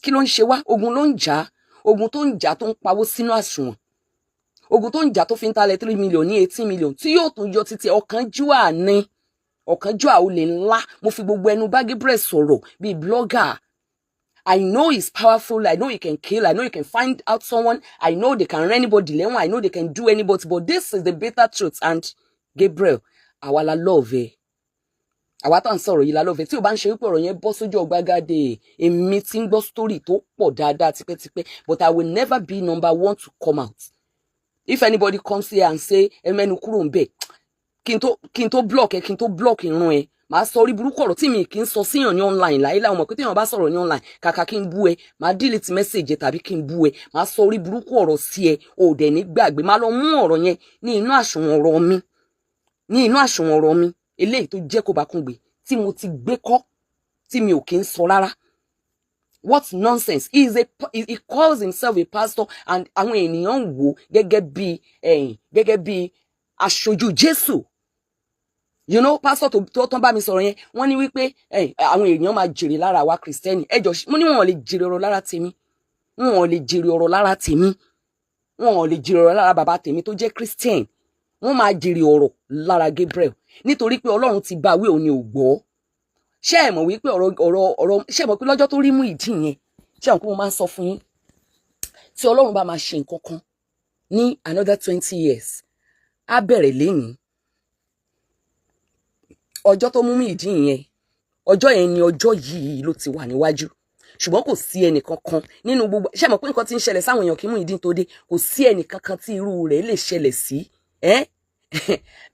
Kí ló ń ṣe wá? Ogun ló ń jà á. Ogun tó ń jà, tó ń pawó sínú àsùnwọ̀n, ogun tó ń jà tó fi ń talẹ̀ 3 million ní 18 million, tí yóò tún yọ títí. Ọ̀kánjúà ní ọ̀kánjúà, olè ńlá. Mo fi gbogbo ẹnu bá Gabriel sọ̀rọ̀ bíi blogger. I know he's powerful. I know he can kill. I know he can find out someone. I know they can run anybody lẹ́wọ̀n. I know they can do anybody. But this is the bitter truth. And Gabriel, àwa la love ẹ. Àwa tá à ń sọ̀rọ̀ yìí la love ẹ. Tí o bá ń ṣe wípé ọ̀rọ̀ yẹn bọ́ sójú ọ̀gbagadè, èmi ti ń gbọ́ story tó pọ̀ dáadáa tipẹ́tipẹ́. But I will never be number one to come out. If anybody comes here and say ẹ mẹ́nu kúrò ń bẹ̀, kí n tó block ẹ, kí n tó block irun ẹ, màá sọ orí burúkú ọ̀rọ̀ tí mi kì í sọ síyàn ní online láyé. Láwọn mọ̀ pé téèyàn bá sọ̀rọ̀ ní online, kàkà kí n bú ẹ, màá delete message ẹ tàbí kí n bú ẹ, màá sọ orí burúkú ọ̀rọ̀ sí ẹ, ò dẹ̀ ní gbàgbé. Màá lọ mú ọ̀rọ̀ yẹn ní inú àsùnwọ̀n ọ̀rọ̀ mi, ní inú àsùnwọ̀n ọ̀rọ̀ mi, eléyìí tó jẹ́ kó bá kún gbé tí mo ti gbé kọ́, tí mi ò kí ń sọ rárá. What nonsense! He calls himself a pastor and àwọn ènìyàn ń wò gẹ́gẹ́ bí ẹ̀yìn, gẹ́gẹ́ bí aṣojú Jésù. Pastor tó tán bá mi sọ̀rọ̀ yẹn, wọ́n ní wípé àwọn èèyàn máa jèrè lára wa Kristẹni. Ẹ jọ, mo ní wọn ò lè jèrè ọ̀rọ̀ lára tèmi, wọn ò lè jèrè ọ̀rọ̀ lára tèmi, wọn ò lè jèrè ọ̀rọ̀ lára bàbá tèmi tó jẹ́ Christian. Wọ́n máa jèrè ọ̀rọ̀ lára Gabriel, nítorí pé Ọlọ́run ti bá wí, òun ni ò gbọ́. Ṣé ẹ mọ̀ wípé ọ̀rọ̀ ṣé ẹ mọ̀ pé lọ́jọ́ tó rí mú ìdí yẹn, ṣé ẹ mọ̀ pé mo máa ń sọ fún yín, tí Ọlọ́run bá máa ṣe nǹkan kan ní another 20 years, á bẹ̀rẹ̀ lénìí. Ọjọ́ tó mú ìdí yẹn, ọjọ́ yẹn ni ọjọ́ yìí ló ti wà níwájú, ṣùgbọ́n kò sí ẹnì kankan nínú gbogbo. Ṣé mọ̀ pé nǹkan tí ń ṣẹlẹ̀ sáwọn èèyàn kí Muyideen tó dé, kò sí ẹnì kankan tí irú rẹ̀ lè ṣẹlẹ̀ sí ẹ́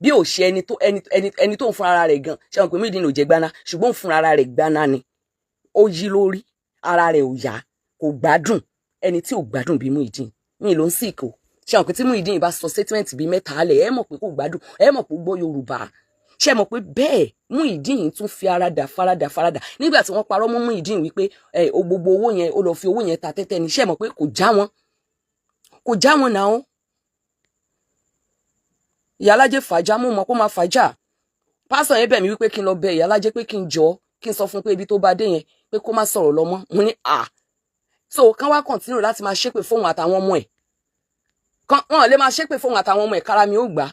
bí ò ṣe ẹni tó ń fún ara rẹ̀ gan. Ṣé mọ̀ pé Muyideen ò jẹ́ gbaná, ṣùgbọ́n ń fún ara rẹ̀ gbaná ni. Ó yí lórí ara rẹ̀, ò yá, kò gbádùn. Ẹni tí ò gbádùn bí Muyideen mi ló ń sìkò. Ṣé mọ̀ pé tí Muyideen bá sọ statement bíi mẹ́ta alẹ̀, ẹ mọ̀ pé kò gbádùn, ẹ mọ̀ pé ó gbọ́ Yorùbá. Ṣé mọ̀ pé bẹ́ẹ̀ Muyideen tún fi ara dà, farada, farada nígbà tí wọ́n parọ́ mọ́ Muyideen wípé ẹ o gbogbo owó yẹn, ó lọ fi owó yẹn ta tẹ́tẹ́ ni? Ṣé mọ̀ pé kò já wọn, kò já wọn náà? Ìyálájẹ fàájà, mú mọ̀ kó máa fàájà. Pásọ̀ yẹn bẹ̀ mí wípé kí n lọ bẹ ìyálájẹ, pé kí n jọ, kí n sọ fún pé ibi tó bá dé yẹn, pé kó má sọ̀rọ̀ lọ mọ́. Mo ní à so kán wá continue láti máa ṣépè fóun àtàwọn ọmọ ẹ̀. Wọn lè máa ṣépè fóun àtàwọn ọmọ ẹ̀, kára mi ó gbà á,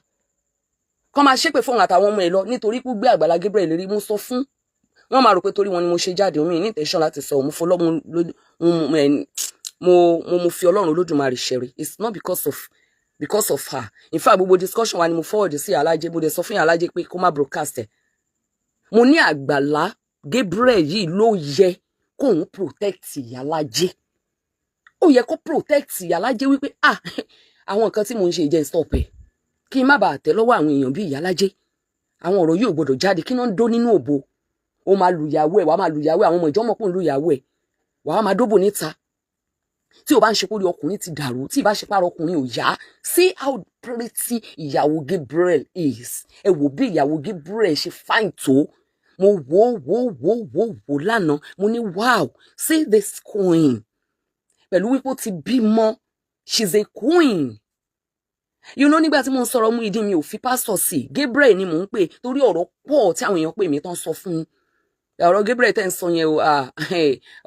kán máa ṣépè fóun àtàwọn ọmọ ẹ̀ lọ, nítorí pé gbé Àgbàlá Gabriel lérí. Mú sọ fún wọn, máa rò pé torí wọn ni mo ṣe jáde. Omi ní intention láti sọ mo fọlọ́ mo fi Ọlọ́run Olódùmarè ṣẹ̀rí. It's not because of her. In fact, gbogbo discussion wa ni mo forward sí Alájẹ. Mo dẹ̀ sọ fún Alájẹ pé kó má broadcast ẹ̀. Mo ní Àgbàlá Gabriel yìí ló yẹ kóun protect Ìyálájẹ, ó yẹ kó protect Ìyálájẹ wípé, ah, àwọn nǹkan tí mo ń ṣe jẹ́ stop ẹ̀, kí n má bàa tẹ́ lọ́wọ́ àwọn èèyàn bíi Ìyálájẹ. Àwọn ọ̀rọ̀ yìí ò gbọdọ̀ jáde. Kí náà ń dó nínú òbo? Ó máa lùyàwó ẹ̀, wàá máa lùyàwó ẹ̀, àwọn ọmọ ìjọ mọ̀ pé òun lùyàwó ẹ̀, wàá máa dóbò níta. Tí o bá ń ṣe kórí ọkùnrin ti dàrú, tí ìbá ṣe pàrọ̀ ọkùnrin ò yá. See how pretty ìyàwó Gabriel is. Ẹ wò bí ìyàwó Gabriel ṣe fine tó. Mo wò wò wò wò wò lánàá, mo ní, "Wow, see this queen." Pẹ̀lú wípé ó ti bímọ, she's a queen. Nígbà tí mo ń sọ̀rọ̀ Muyideen, mi ò fi pásítọ̀ sí. Gabriel ni mò ń pè, torí ọ̀rọ̀ pọ̀ tí àwọn èèyàn pè mí tán sọ fún un. Ọ̀rọ̀ Gabriel tẹ́ ń sọ yẹn o,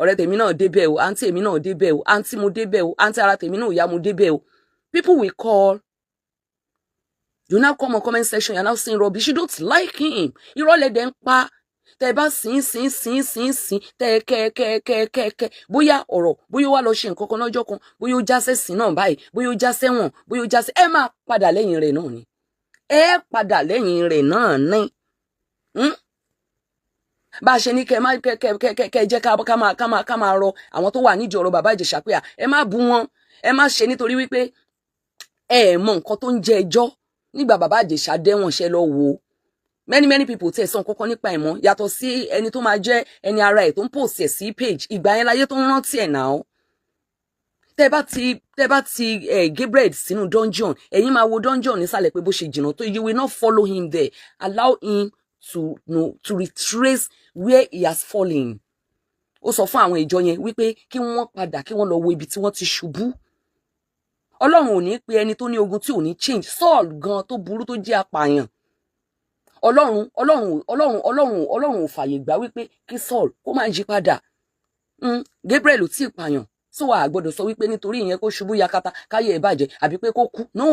ọ̀rẹ́ tèmi náà débẹ̀ o, àǹtí èmi náà débẹ̀ o, àǹtí mo débẹ̀ o, àǹtí ara tèmi náà yá, mo débẹ̀ o. People will call you now, come on comment section, you are now saying rubbish, you don't like him. Irọ́ lẹ́dẹ̀ ń pa. Tẹ́ bá sìn sìn sìn sìn sìn, tẹ́ kẹ́ kẹ́ kẹ́ kẹ́ kẹ́, bóyá ọ̀rọ̀, bóyá ó wá lọ ṣe nǹkan kan lọ́jọ́ kan, bóyá ó já sẹ́sìn náà báyìí, bóyá ó já sẹ́wọ̀n, bóyá ó já sẹ́, ẹ máa padà lẹ́yìn rẹ̀ náà ni, ẹ padà lẹ́yìn rẹ̀ náà ní. Bá a ṣe ní kẹ má kẹ kẹ kẹ kẹ jẹ́ ká máa rọ àwọn tó wà nídìí ọ̀rọ̀ bàbá Ìjẹ̀ṣà pé ẹ má bú wọn, ẹ má ṣe, nítorí wípé ẹ mọ nǹkan tó ń jẹ ẹjọ́. Nígbà bàbá Ìjẹ̀ṣà dẹ́wọ̀n, ṣe lọ wò ó, many many people tẹ̀ sọ nǹkan kan nípa ẹ̀ mọ́, yàtọ̀ sí ẹni tó máa jẹ́ ẹni ara ẹ̀ tó ń post ẹ̀ sí page. Ìgbà yẹn láyé tó ń rántí ẹ̀ náà. Tẹ́ bá Tẹ́ bá ti Gabriel sínú dungeon, ẹ̀yin máa wo dungeon nísàlẹ̀ pé bó ṣe jìnnà tó. You will not follow him there. Allow him to know, to retrace where he has fallen. Ó sọ fún àwọn ìjọ yẹn wípé kí wọ́n padà, kí wọ́n lọ wo ibi tí wọ́n ti ṣubú. Ọlọ́run ò ní pe ẹni tó ní ogun tí ò ní change. Saul gan tó burú, tó jẹ́ apààyàn, Ọlọ́run ò fàyè gbà wípé kí Saul kó máa yí padà. Gabriel ò tí ì pààyàn, so wà á gbọ́dọ̀ sọ wípé nítorí ìyẹn kó ṣubú yakata, káyé ẹ̀ bàjẹ́, àbí pé kó kú. No,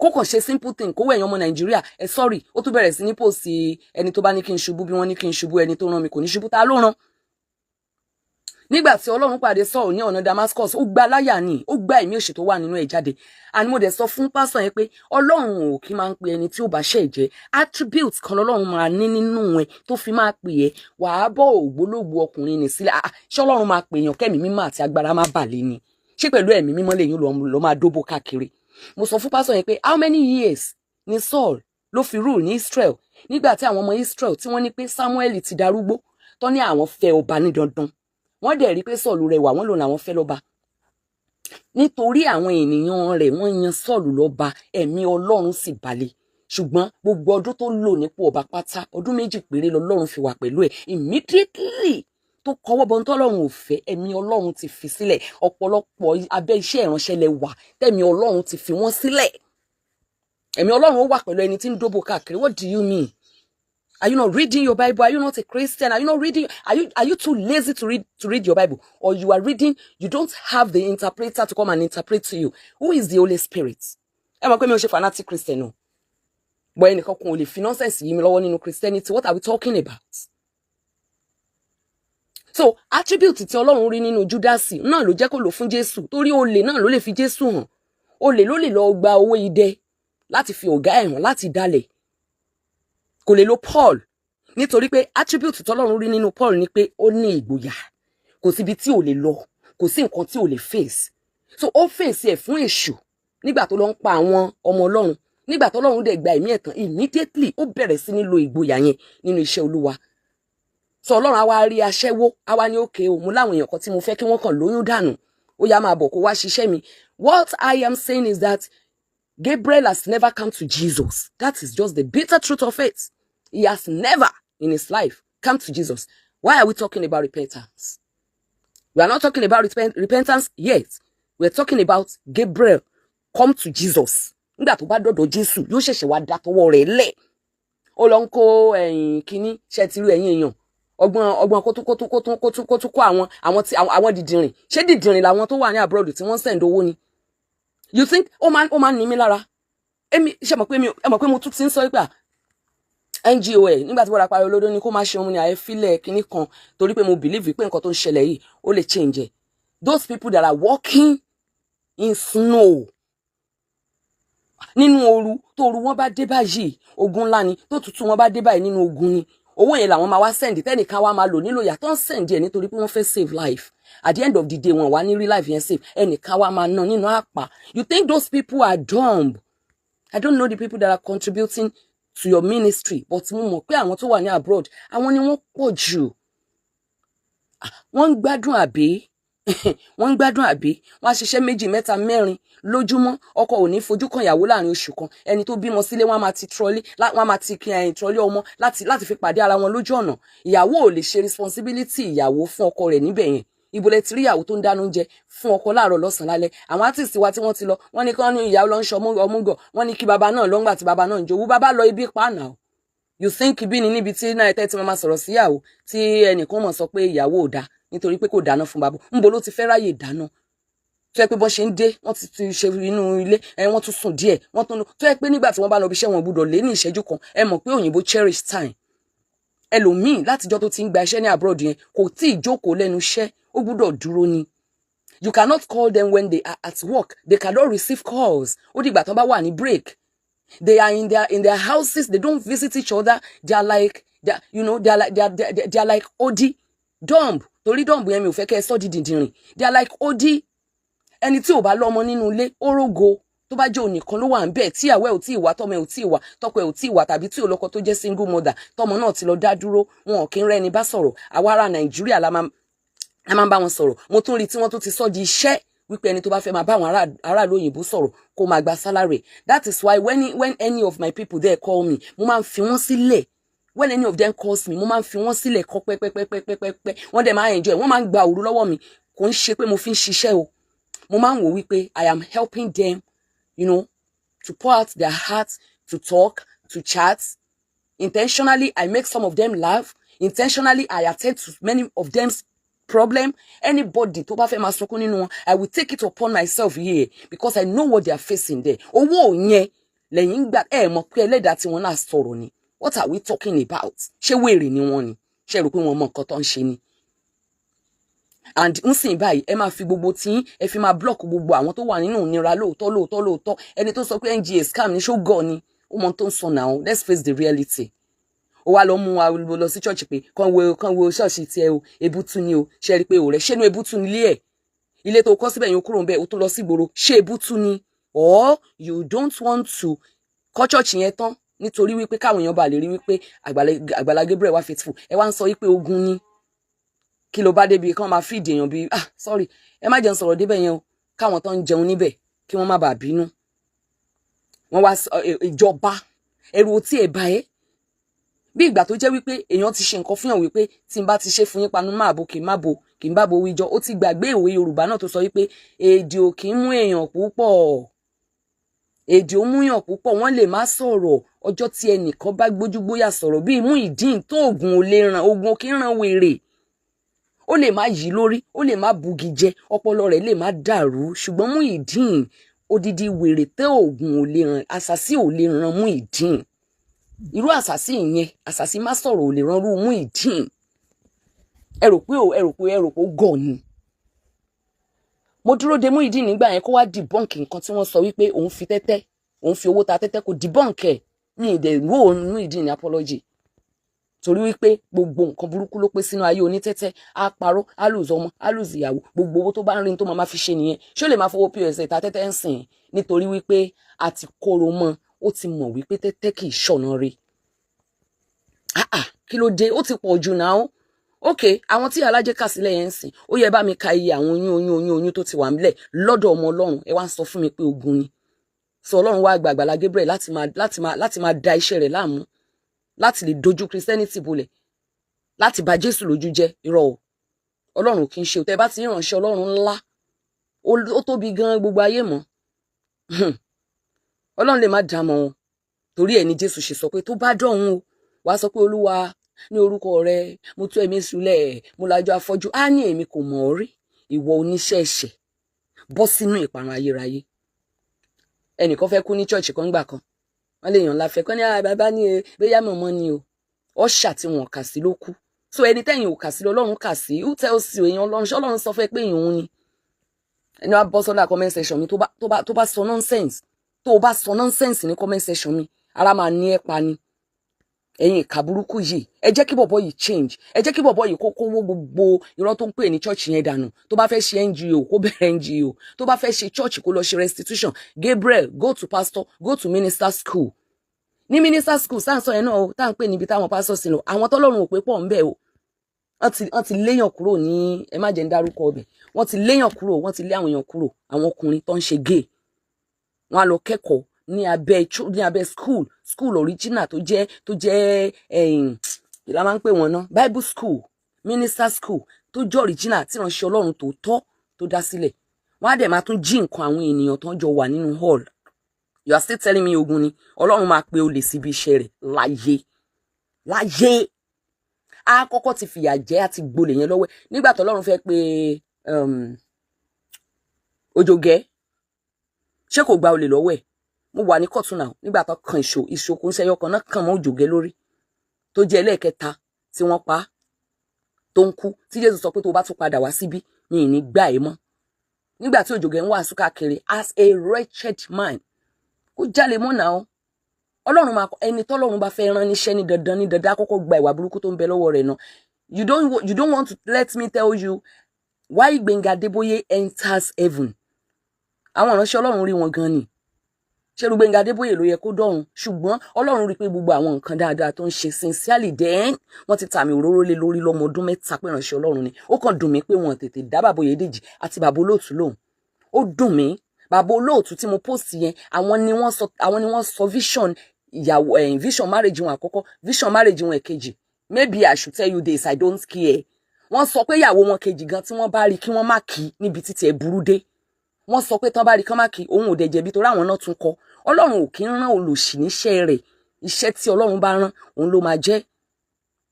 kó kàn ṣe simple thing, kó wẹ̀yìn ọmọ Nàìjíríà ẹ sorry. Ó tún bẹ̀rẹ̀ sí ní post, ẹni tó bá ní kí n ṣubú, bí wọ́n ní kí n ṣubú, ẹni tó rán mi kò ní ṣubú. Ta ló rán? Nígbà tí Ọlọ́run pàdé Saul ní ọ̀nà Damascus, ó gba láyà ni, ó gba ẹ̀mí òṣì tó wà nínú ẹ̀ jáde. And mo dẹ̀ sọ fún pásítọ̀ yẹn pé Ọlọ́run ò kí máa ń pe ẹni tí ó bá ṣẹ̀ jẹ́. Attributes kan lọ́lọ́run máa ní nínú ẹ tó fi máa pè é. Wàá bọ́ ògbólógbòó ọkùnrin nì sílẹ̀. Ah, ṣé Ọlọ́run máa pè èèyàn kẹ́mi mímọ́ àti agbára má bà lé ni? Ṣé pẹ̀lú ẹ̀mí mímọ́ lèyìn ló máa dóbò káàkiri? Mo sọ fún pásítọ̀ yẹn pé how many years ni Saul ló fi rule ní Israel, nígbà tí àwọn ọmọ Israel tí wọ́n ní pé Samuel ti darúgbó, tó ní àwọn fẹ́ ọba ní dandan? Wọ́n dẹ̀ rí pé Sọ́ọ̀lù rẹwà, wọ́n lòun làwọn fẹ́ lọ́ba. Nítorí àwọn ènìyàn rẹ̀, wọ́n yan Sọ́ọ̀lù lọ́ba, ẹ̀mí Ọlọ́run sì balẹ̀. Ṣùgbọ́n gbogbo ọdún tó lò nípò ọba pátá, ọdún 2 péré lọ́lọ́run fi wà pẹ̀lú ẹ̀. Immediately tó kọwọ́ bọ́ tọ́lọ́run ò fẹ́, ẹ̀mí Ọlọ́run ti fi sílẹ̀. Ọ̀pọ̀lọpọ̀ abẹ́ iṣẹ́ ìránṣẹ́ lẹ wà tẹ̀mí Ọlọ́run ti fi wọ́n sílẹ̀. Ẹ̀mí Ọlọ́run ó wà pẹ̀lú ẹni tí ń dóbò káàkiri. What do you mean? Are you not reading your Bible? Are you not a Christian? Are you not reading? Are you too lazy to read your Bible? Or you are reading, you don't have the interpreter to come and interpret to you? Who is the Holy Spirit? Ẹ mọ̀ pé mi ò ṣe fanatic Christian o. But ẹnìkan kan ò lè fi nonsense yí mi lọ́wọ́ nínú Christianity. What are we talking about? So attribute tí Ọlọ́run rí nínú Júdásì náà ló jẹ́ kó lò fún Jésù, torí olè náà ló lè fi Jésù hàn. Olè ló lè lọ gba owó idẹ láti fi ọ̀gá ẹ̀ hàn, láti dalẹ̀. Kò lè lo Paul, nítorí pé attribute tọ́lọ́run rí nínú Paul ni pé ó ní ìgboyà, kò síbi tí ò lè lọ, kò sí nǹkan tí ò lè face. So ó face ẹ̀ fún èṣù nígbà tó lọ ń pa àwọn ọmọ Ọlọ́run. Nígbà tó Ọlọ́run dẹ̀ gba ẹ̀mí ẹ̀ tán, immediately ó bẹ̀rẹ̀ sí ní lo ìgboyà yẹn nínú iṣẹ́ Olúwa. So Ọlọ́run á wá rí aṣẹ́wó, á wá ní òkè o, mo láwọn èèyàn kan tí mo fẹ́ kí wọ́n kàn lóyún dànù, ó yá, máa bọ̀ kó wá ṣiṣẹ́ mi. What I am saying is that Gabriel has never come to Jesus. That is just the bitter truth of it. He has never in his life come to Jesus. Why are we talking about repentance? We are not talking about repentance yet. We are talking about Gabriel come to Jesus. Nígbà tó bá dọ̀dọ̀ Jésù, yóò ṣẹ̀ṣẹ̀ wá dá tọwọ́ rẹ̀ lẹ̀. Ó lọ ń kó ẹ̀yìn kínní ṣe ti rí ẹ̀yìn èèyàn, ọgbọ́n ọgbọ́n kótó kótó kótó kótó kótó kó àwọn tí àwọn dìdìrìn. Ṣé dìdìrìn làwọn tó wà ní abroad tí wọ́n send owó ni? You think ó máa ń ní mí lára? Èmi ṣe mọ̀ pé mi ẹ mọ̀ pé mo tún ti ń sọ pé NGO ẹ̀ nígbà tí wọ́n ra parí olódó ní kó má ṣe òun ní àyẹ́fílẹ̀ kínní kan, torí pé mo believe pé nǹkan tó ń ṣẹlẹ̀ yìí, ó lè change ẹ̀. Those people that are walking in snow, nínú ooru, tó ooru wọn bá dé báyìí, ogun ńlá ni. Tó tutù wọn bá dé báyìí, nínú ogun ni. Owó yẹn làwọn máa wá send, tẹnìkan wá máa lò nílò yàtọ̀ ń send ẹ̀ nítorí pé wọ́n fẹ́ save life. At the end of the day, wọn wá ní real life yẹn save, ẹnìkan wá máa ná nínú àpà. You think those people are dumb? I don't know the people that are contributing to your ministry, but mo mọ̀ pé àwọn tó wà ní abroad, àwọn ni wọ́n pọ̀ jù. Wọ́n ń gbádùn àbí? Wọ́n ń gbádùn àbí? Wọ́n á ṣiṣẹ́ méjì, mẹ́ta, mẹ́rin lójúmọ́. Ọkọ ò ní fojú kan ìyàwó láàrin oṣù kan. Ẹni tó bímọ sílé, wọ́n á máa ti trolley, wọ́n á máa ti ẹ̀yìn trolley ọmọ láti fi pàdé ara wọn lójú ọ̀nà. Ìyàwó ò lè ṣe responsibility ìyàwó fún ọkọ rẹ̀ níbẹ̀ yẹn. Ibo lẹ ti rí ìyàwó tó ń dáná oúnjẹ fún ọkọ láàárọ̀, lọ́sàn-án, lálẹ́? Àwọn artist wa tí wọ́n ti lọ, wọ́n ní kí wọ́n ní ìyàwó lọ ń ṣe ọmúgọ̀, wọ́n ní kí bàbá náà lọ́ngbà tí bàbá náà ń jowú, bàbá lọ ibi pa náà. You think ibi ni níbi tí náà tẹ́ tí wọ́n máa sọ̀rọ̀ síyàwó, tí ẹnìkan mọ̀ sọ pé ìyàwó ò dáa nítorí pé kò dáná fún bàbá? Ńbo ló ti fẹ́ ráyè dáná, tó yẹ pé bọ́n ṣe ń dé, wọ́n ti ṣe inú ilé ẹ, wọ́n tún sùn díẹ̀, wọ́n tún tó yẹ pé nígbà tí wọ́n bá lọ bí iṣẹ́, wọn gbọ́dọ̀ lé ní ìṣẹ́jú kan. Ẹ mọ̀ pé òyìnbó cherish time. Ẹlòmíì, látijọ́ tó ti ń gba iṣẹ́ ní abroad yẹn, kò tí ì jókòó lẹ́nu iṣẹ́, ó gbọ́dọ̀ dúró ni. You cannot call them when they are at work. They cannot receive calls. Ó dìgbà tó bá wà ní break. They are in their houses. They don't visit each other. They are like they are, you know they are like they are like odi, dumb. Torí dumb yẹn, mi ò fẹ́ kẹ́ ẹ sọ́ di dìndìnrìn. They are like odi. Ẹni tí ò bá lọ́mọ nínú ilé, ó rógo. Tó bá jẹ́ ònìkan ló wà ń bẹ̀, tíyàwó ẹ̀ ò tí ì wá, tọmọ ẹ̀ ò tí ì wá, tọkọ ẹ̀ ò tí ì wá, tàbí tí ò lọ́kọ, tó jẹ́ single mother, tọmọ náà ti lọ dá dúró, wọn ò kí ń rẹ́ni bá sọ̀rọ̀. Àwa ará Nàìjíríà la máa A máa ń bá wọn sọ̀rọ̀. Mo tún rí tí wọ́n tún ti sọ di iṣẹ́ wípé ẹni tó bá fẹ́ máa bá àwọn aráàlú òyìnbó sọ̀rọ̀, kó máa gba salary. That is why when any of my people there call me, mo máa ń fi wọ́n sílẹ̀. When any of them calls me, mo máa ń fi wọ́n sílẹ̀ kọ́ pẹ́pẹ́pẹ́pẹ́pẹ́. Wọ́n dẹ̀ máa enjoy. Wọ́n máa ń gba òru lọ́wọ́ mi. Kò ń ṣe pé mo fi ń ṣiṣẹ́ o. Mo máa ń wò wípé I am helping them to pour out their hearts, to talk, to chat. Intentionally, I make some of them laugh. Intentionally, I attend to many of them's problem. Anybody tó bá fẹ́ máa sunkún nínú wọn, I will take it upon myself here because I know what they are facing there. Owó yẹn lẹ́yìn gbà, ẹ mọ̀ pé ẹlẹ́dàá tí wọ́n náà sọ̀rọ̀ ni. What are we talking about? Ṣé wèrè ni wọ́n ni? Ṣé rò pé wọ́n mọ nǹkan tó ń ṣe ni? And nsìn báyìí, ẹ máa fi gbogbo tí ẹ fi máa block gbogbo àwọn tó wà nínú ìnira. Lóòótọ́, lóòótọ́, lóòótọ́, ẹni tó sọ pé NGA scam ní, ṣó gọ̀ ni? Ó mọ tó ń sọ now. Let's face the reality. Ó wá lọ mú wa lọ sí church pé kàn wo ṣọ́ọ̀ṣì tiẹ̀ o, ebútú ni o. Ṣe rí i pé òrẹ́ ṣé inú ebútú nílé ẹ̀? Ilé tó kọ́ síbẹ̀ yẹn, ó kúrò ń bẹ̀, ó tún lọ sí ìgboro. Ṣé ebútú ni? Or you don't want to kọ́ church yẹn tán nítorí wípé káwọn èèyàn bá lè rí wípé Àgbàlá Gabriel wá faithful. Ẹ wá ń sọ wípé ogun ni. Kí ló bá débi kán máa fìdí èèyàn bíi, ah, sorry, ẹ má jẹun sọ̀rọ̀ débẹ̀ yẹn o, káwọn tó ń jẹun níbẹ̀ kí wọ́n má bàa bínú. Wọ́n wá ìjọba ẹrù otí ẹ̀ bá ẹ́ bí ìgbà tó jẹ́ wípé èèyàn ti ṣe nǹkan fún yàn, wípé tí n bá ti ṣe fún yín, panu máa bo kì í má bo kì í bá bo wíjọ. Ó ti gbàgbé ìwé Yorùbá náà tó sọ wípé èdè ò kì í mú èèyàn púpọ̀, èdè ò múyàn púpọ̀. Wọ́n lè má sọ̀rọ̀. Ọjọ́ tí ẹnìkan bá gbójúgbóyà sọ̀rọ̀ bíi Muyideen tó oògùn ò lè ràn, oògùn ò kì í ràn wèrè. Ó lè má yí lórí, ó lè má bugi jẹ, ọpọlọ rẹ̀ lè má dàrú, ṣùgbọ́n Muyideen, odidi wèrè tẹ oògùn ò lè ràn, àṣàsí ò lè ràn Muyideen. Irú àṣàsí yẹn, àṣàsí má sọ̀rọ̀ ò lè ràn irú Muyideen. Ẹ rò pé ó gọ̀ ni. Mo dúró de Muyideen nígbà yẹn kó wá debunk nǹkan tí wọ́n sọ wípé òun fi tẹ́tẹ́, òun fi owó ta tẹ́tẹ́. Kò debunk ẹ̀. Mi ì dẹ̀ wó Muyideen ní apology, torí wípé gbogbo nǹkan burúkú ló pé sínú ayé onítẹ́tẹ́. Á parọ́, á lose ọmọ, á lose ìyàwó. Gbogbo owó tó bá ń rí tó máa fi ṣe nìyẹn. Ṣé ó lè máa fowó POS ta tẹ́tẹ́ ń sìn? Nítorí wípé a ti kóró mọ́, ó ti mọ̀ wípé tẹ́tẹ́ kì í ṣọ̀nà rí. Ah ah, kí ló dé? Ó ti pọ̀ jù náà. Ok, àwọn tí alájẹ kà sílẹ̀ yẹn ń sìn, ó yẹ bá mi ka iye àwọn oyún, oyún, oyún, oyún tó ti wà nílẹ̀ lọ́dọ̀ ọmọ Ọlọ́run. Ẹ wá ń sọ fún mi pé ogun ni. Sọ Ọlọ́run wá gba Àgbàlá Gabriel láti máa da iṣẹ́ rẹ̀ láàmú, láti lè dojú Christianity bolẹ̀, láti bà Jésù lójú jẹ́. Irọ́ o, Ọlọ́run kì í ṣe. Tẹ́ bá ti ń ránṣẹ́ Ọlọ́run ńlá, ó tóbi gan, gbogbo ayé mọ̀. Ọlọ́run lè má dá mọ́ wọn. Torí ẹ̀ ní Jésù ṣe sọ pé tó bá dọ̀hún o, wàá sọ pé, "Olúwa, ní orúkọ rẹ mo tú ẹ̀mí sílẹ̀, mo lajú afọ́jú." Á ní, "Èmi kò mọ̀ ọ́ rí, ìwọ oníṣẹ́ ẹ̀ṣẹ̀, bọ́ sínú ìparun ayérayé." Ẹnìkan fẹ́ kú ní church kan gbà kan, wọ́n lè yàn ńlá fẹ́ kọ́ ní bàbá ní e bóyá mọ̀mọ́ ni o, ọ̀ṣà tí wọ́n kà sí ló kú. So ẹni tẹ́yìn ò kà sí lọ́lọ́run kà sí. Who tells you èèyàn Ọlọ́run? Ṣé Ọlọ́run sọ fẹ́ pé èèyàn òun ni? Ẹni wàá bọ́ sọ́dà comment section mi, tó bá sọ nonsense, tó bá sọ nonsense ní comment section mi, ara máa ní ẹ pa ni. Ẹ̀yin ìka burúkú yìí, ẹ jẹ́ kí bọ̀bọ̀ yìí change. Ẹ jẹ́ kí bọ̀bọ̀ yìí kó kówó gbogbo irọ́ tó ń pè ní church yẹn dànù. Tó bá fẹ́ ṣe NGO, kó bẹ̀rẹ̀ NGO. Tó bá fẹ́ ṣe church, kó lọ ṣe restitution. Gabriel, go to pastor, go to minister school. Ní minister school sáà ń sọ yẹn náà o, tá à ń pè níbi táwọn pastor sí lọ, àwọn tọ́lọ́run ò pé pọ̀ ń bẹ̀ o. Wọ́n ti léyàn kúrò ní, ẹ má jẹ́ ń dárúkọ ọbẹ̀. Wọ́n ti léyàn kúrò, wọ́n ti lé àwọn èèyàn kúrò. Àwọn ọkùnrin tó ń ṣe gay, wọ́n á lọ kẹ́kọ̀ọ́ ní abẹ́ school original tó jẹ́ ìlà máa ń pè wọ́n ná, Bible school, minister school tó jẹ́ original tí ìránṣẹ́ Ọlọ́run tó tọ́ tó dá sílẹ̀. Wọ́n á dẹ̀ máa tún jí nǹkan àwọn ènìyàn tó ń jọ wà nínú hall. You are still telling me ogun ni? Ọlọ́run máa pe olè síbi iṣẹ́ rẹ̀ láyé láyé. Á kọ́kọ́ ti fìyà jẹ àti gbolè yẹn lọ́wọ́ ẹ̀. Nígbà tó Ọlọ́run fẹ́ pé Òjògẹ́, ṣé kò gba olè lọ́wọ́ ẹ̀? Mo wà ní kóòtù náà nígbà tó kan ìṣó, ìṣó kò ń ṣẹyọ kan náà kàn mọ́ Òjògẹ́ lórí, tó jẹ́ ẹlẹ́ẹ̀kẹta tí wọ́n pa á, tó ń kú, tí Jésù sọ pé tó bá tún padà wá síbí, mi ì ní gbà ẹ́ mọ́. Nígbà tí Òjògẹ́ ń wàásù káàkiri as a wretched man, kó jalè mọ́ náà. Ọlọ́run máa ẹni tọ́lọ́run bá fẹ́ rán níṣẹ́ ní dandan ní dandan, àkọ́kọ́ gba ìwà burúkú tó ń bẹ lọ́wọ́ rẹ̀ náà. You don't want to let me tell you why Gbenga Adeboye enters heaven. Àwọn ìránṣẹ́ Ọlọ́run rí wọn gan ni. Ṣé irú Gbẹ́ngà Adébóyè ló yẹ kó dọ̀run? Ṣùgbọ́n Ọlọ́run rí i pé gbogbo àwọn nǹkan dáadáa tó ń ṣe sincerely, then wọ́n ti tàmì òróró lé lórí lọ́mọ ọdún 3 pé ìránṣẹ́ Ọlọ́run ni. Ó kàn dùn mí pé wọ́n tètè dá bàbá Oyèdèjì àti bàbá Olóòtú lóhùn. Ó dùn mí. Bàbá Olóòtú tí mo post yẹn, àwọn ni wọ́n sọ vision ìyàwó ẹ̀, vision marriage wọn àkọ́kọ́, vision marriage wọn èkejì. Maybe I should tell you this, I don't care. Wọ́n sọ pé ìyàwó wọn kejì gan, tí wọ́n bá rí, kí wọ́n má kí níbi títí ẹ̀ burú dé. Wọ́n sọ pé tán bá rí, kán má kí. Òun ò dẹ̀ jẹ̀bi torí àwọn náà tún kọ. Ọlọ́run ò kí ń rán olòṣì níṣẹ́ rẹ̀. Iṣẹ́ tí Ọlọ́run bá rán òun ló máa jẹ́.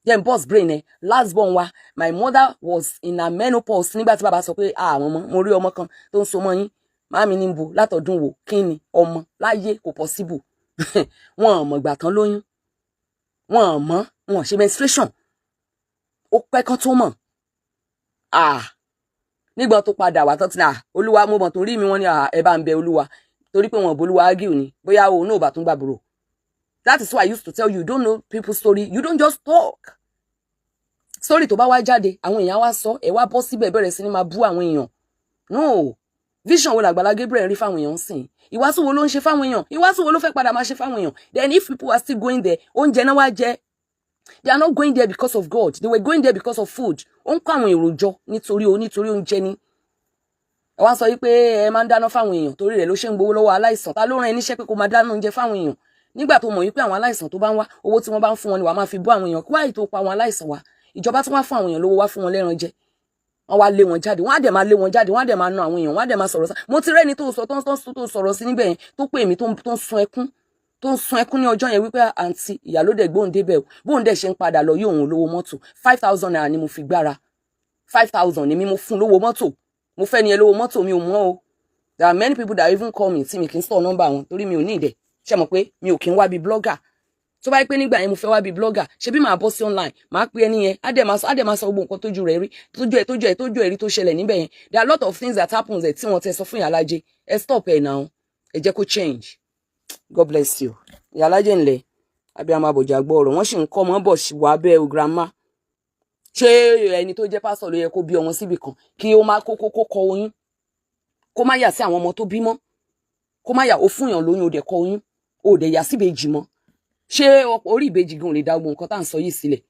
Then boss brain ẹ, last born wa, my mother was in her menopause nígbà tí bàbá sọ pé àwọn ọmọ, mo rí ọmọ kan tó ń so mọ́ yín. Màmí ní bo látọ̀dún wo? Kí ni ọmọ láyé? Kò possible. Wọn ò mọ̀ ìgbà tán lóyún, wọn ò mọ̀, wọn ò ṣe menstruation. Ó pẹ́ kán tó mọ̀. Ah, nígbà tó padà wá tán tí náà, Olúwa, mo mọ̀ tó rí mi. Wọ́n ní ẹ bá ń bẹ Olúwa, torí pé wọn ò bolúwa argue ni, bóyá òun náà ò bá tún gbàbúrò. That is why I used to tell you, you don't know people's story, you don't just talk. Story tó bá wá jáde, àwọn èèyàn wá sọ, ẹ wá bọ́ síbẹ̀, bẹ̀rẹ̀ sí ni máa bú àwọn èèyàn. No vision wo làgbàlá Gabriel rí fáwọn èèyàn sìn? Ìwàásù wo ló ń ṣe fáwọn èèyàn? Ìwàásù wo ló fẹ́ padà máa ṣe fáwọn èèyàn? Then if people are still going there, oúnjẹ náà wá jẹ. They are not going there because of God, they were going there because of food. Ó ń kó àwọn èrò jọ nítorí oúnjẹ ni. Ẹ wá sọ wípé ẹ máa ń dáná fáwọn èèyàn, torí rẹ̀ ló ṣe ń gbowó lọ́wọ́ aláìsàn. Ta ló rán ẹ níṣẹ́ pé kó máa dáná oúnjẹ fáwọn èèyàn, nígbà tó mọ̀ wípé àwọn aláìsàn tó bá ń wá, owó tí wọ́n bá ń fún wọn ni wàá máa fi bọ́ àwọn èèyàn? Wáyé tó pa àwọn aláìsàn wá, ìjọba tó wá fún àwọn èèyàn lówó, wá fún wọn lẹ́ran jẹ, wọ́n wá lé wọn jáde. Wọ́n á dẹ̀ máa lé wọn jáde, wọ́n á dẹ̀ máa na àwọn èèyàn, wọ́n á dẹ̀ máa sọ̀rọ̀ sí. Mo ti rẹ́ni tó sọ tó tó sọ̀rọ̀ sí níbẹ̀ yẹn, tó pè mí, tó ń sun ẹkún, tó ń sun ẹkún ní ọjọ́ yẹn wípé, àǹtí, ìyálódé gbóhùn débẹ̀ o, bóun dẹ̀ ṣe ń padà lọ yóò, òun lówó mọ́tò ₦5,000 ni mo fi gbára. 5,000 ni mi mo fún lówó mọ́tò. Mo fẹ́ ni ẹ lówó mọ́tò, mi ò mọ̀ o. There are many people that even call me tí mi kì í sọ nọ́mbà wọn, torí mi ò ní ìdẹ̀. Ṣe mọ̀ pé mi ò kí ń wá bí blogger? Tó bá yẹ pé nígbà yẹn mo fẹ́ wá bí blogger, ṣe bí màá bọ́ sí online, màá pe ẹni yẹn, á dẹ̀ máa sọ gbogbo nǹkan tójú rẹ̀ rí, tójú ẹ̀ rí tó ṣẹlẹ̀ níbẹ̀ yẹn. There are a lot of things that happens ẹ̀ tí wọ́n ti sọ fún Ìyálájé. Ẹ stop ẹ̀ now, ẹ jẹ́ kó change. God bless you, Ìyálájé. Ńlẹ̀ abiyamọ abọ̀jà gbọ́ ọ̀rọ̀, wọ́n sì ń kọ́ ọmọ bọ̀ wá bẹ́ẹ̀ o. Grandma, ṣé ẹni tó jẹ́ pásọ̀ ló yẹ kó bí ọmọ síbì kan, kí ó má kó kọ oyún, kó má yà sí àwọn ọmọ tó bímọ, kó má yà? Ó fún yàn lóyún, ó dẹ̀ kọ oyún, ó dẹ̀ yà síbejì mọ́. Ṣé orí ìbejì gan lè dá gbogbo nǹkan tá à ń sọ yìí sílẹ̀?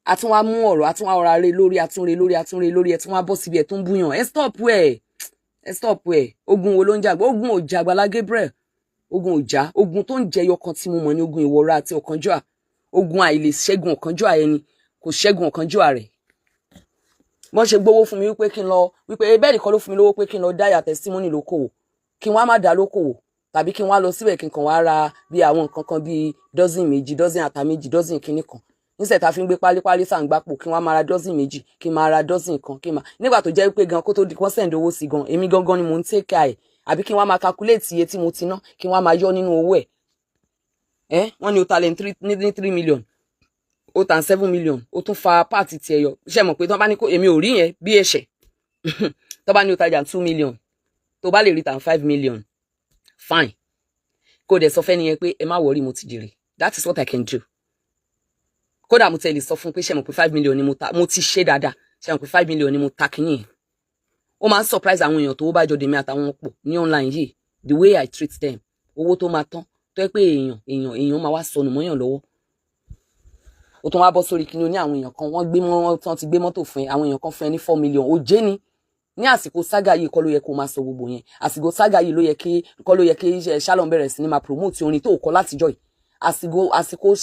Àtún wá mú ọ̀rọ̀, àtún wá ọ̀rọ̀ rẹ lórí, àtúnre lórí, àtúnre lórí. Ẹ̀ tún wá bọ́ síbi ẹ̀ tó ń búyàn. Ẹ stop ẹ̀, ẹ stop ẹ̀. Ogun wo ló ń jàgbá? Ogun ò jà Àgbàlá Gabriel, ogun ò jà. Ogun tó ń jẹyọ kan tí mo mọ̀ ní ogun ìwọra àti ọ̀kánjúà, ogun àìlè ṣẹ́gun ọ̀kánjúà. Ẹni kò ṣẹ́gun ọ̀kánjúà rẹ̀. Wọ́n ṣe gbowó fún mi wípé kí n lọ, wípé bẹ́ẹ̀ nìkan ló fún mi lówó pé kí n lọ dá testimony lókòwò, kí wọ́n á má dá lókòwò, tàbí kí n wá lọ síbẹ̀, kí n kàn wá ra bí àwọn nǹkan kan bíi dozen 2, dozen ata 2, dozen kínní kan. Níṣẹ́ tá a fi ń gbé pálípálí sàǹgbàpò, kí wọ́n máa ra dozen 2, kí n máa ra dozen kan, kí n máa nígbà tó jẹ́ pé gan kó tó di kán send owó sí gan, èmi gangan ni mò ń take care ẹ̀, àbí kí wọ́n máa calculate iye tí mo ti ná, kí wọ́n máa yọ nínú owó ẹ̀. Ẹ́ wọ́n ní o ta lẹ́ni ní 3 million, ó tàn 7 million, ó tún fa part tiẹ̀ yọ. Ṣe mọ̀ pé tí wọ́n bá ní kó, èmi ò rí yẹn bí ẹ̀ṣẹ̀. Tó bá ní o tajà 2 million, tó bá lè rí tàn 5 million, fine. Kó dẹ̀ sọ fẹ́ni yẹn pé ẹ má worry, mo ti jèrè. That is what I can do. Kódà mo tẹ̀ lè sọ fún pé, ṣe mọ̀ pé 5 million ni mo ta, mo ti ṣe dáadáa. Ṣe mọ̀ pé 5 million ni mo ta kínní yẹn? Ó máa ń surprise àwọn èèyàn tó bá jọ dèmi àtàwọn pọ̀ ní online yìí, the way I treat them. Owó tó máa tán, tó yẹ pé èèyàn máa wá sọnù mọ́yàn lọ́wọ́, ó tún wá bọ́ sórí kíní. Ó ní àwọn èèyàn kan wọ́n gbé wọ́n tán ti gbé mọ́tò fún ẹ, àwọn èèyàn kan fún ẹ ní 4 million. Ó jẹ́ ni ní àsìkò saga yìí kọ́ ló yẹ kó máa sọ gbogbo yẹn. Àsìkò saga yìí ló yẹ kí kọ́ ló yẹ kí Shalom bẹ̀rẹ̀ sí ní máa promote orin tó kọ látijọ́ yìí. Àsìkò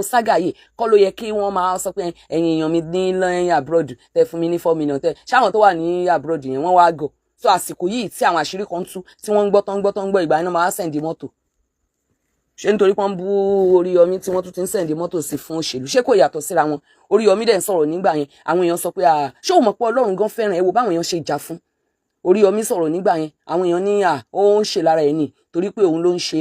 saga yìí kọ́ ló yẹ kí wọ́n máa sọ pé ẹ̀yin èèyàn mi ní lẹ́yìn abroad, tẹ fún mi ní 4 million. Tẹ ṣáwọn tó wà ní abroad yẹn, wọ́n wá gọ̀ so. Àsìkò yìí tí àwọn àṣírí kan tú, tí wọ́n ń gbọ́, tó ń gbọ́, tó ń gbọ́, ìgbà yẹn máa send mọ́tò. Ṣé nítorí pọ́n bú Oríyọmí tí wọ́n tún ti ń send mọ́tò sí fún òṣèlú, ṣé kò yàtọ̀ síra wọn? Oríyọmí dẹ̀ ń sọ̀rọ̀ nígbà yẹn, àwọn èèyàn sọ pé, ṣé o mọ̀ pé Ọlọ́run gan fẹ́ràn ẹ? Wo báwọn èèyàn ṣe jà fún Oríyọmí. Sọ̀rọ̀ nígbà yẹn, àwọn èèyàn ní ó ń ṣe lára ẹ̀ ní torí pé òun ló ń ṣe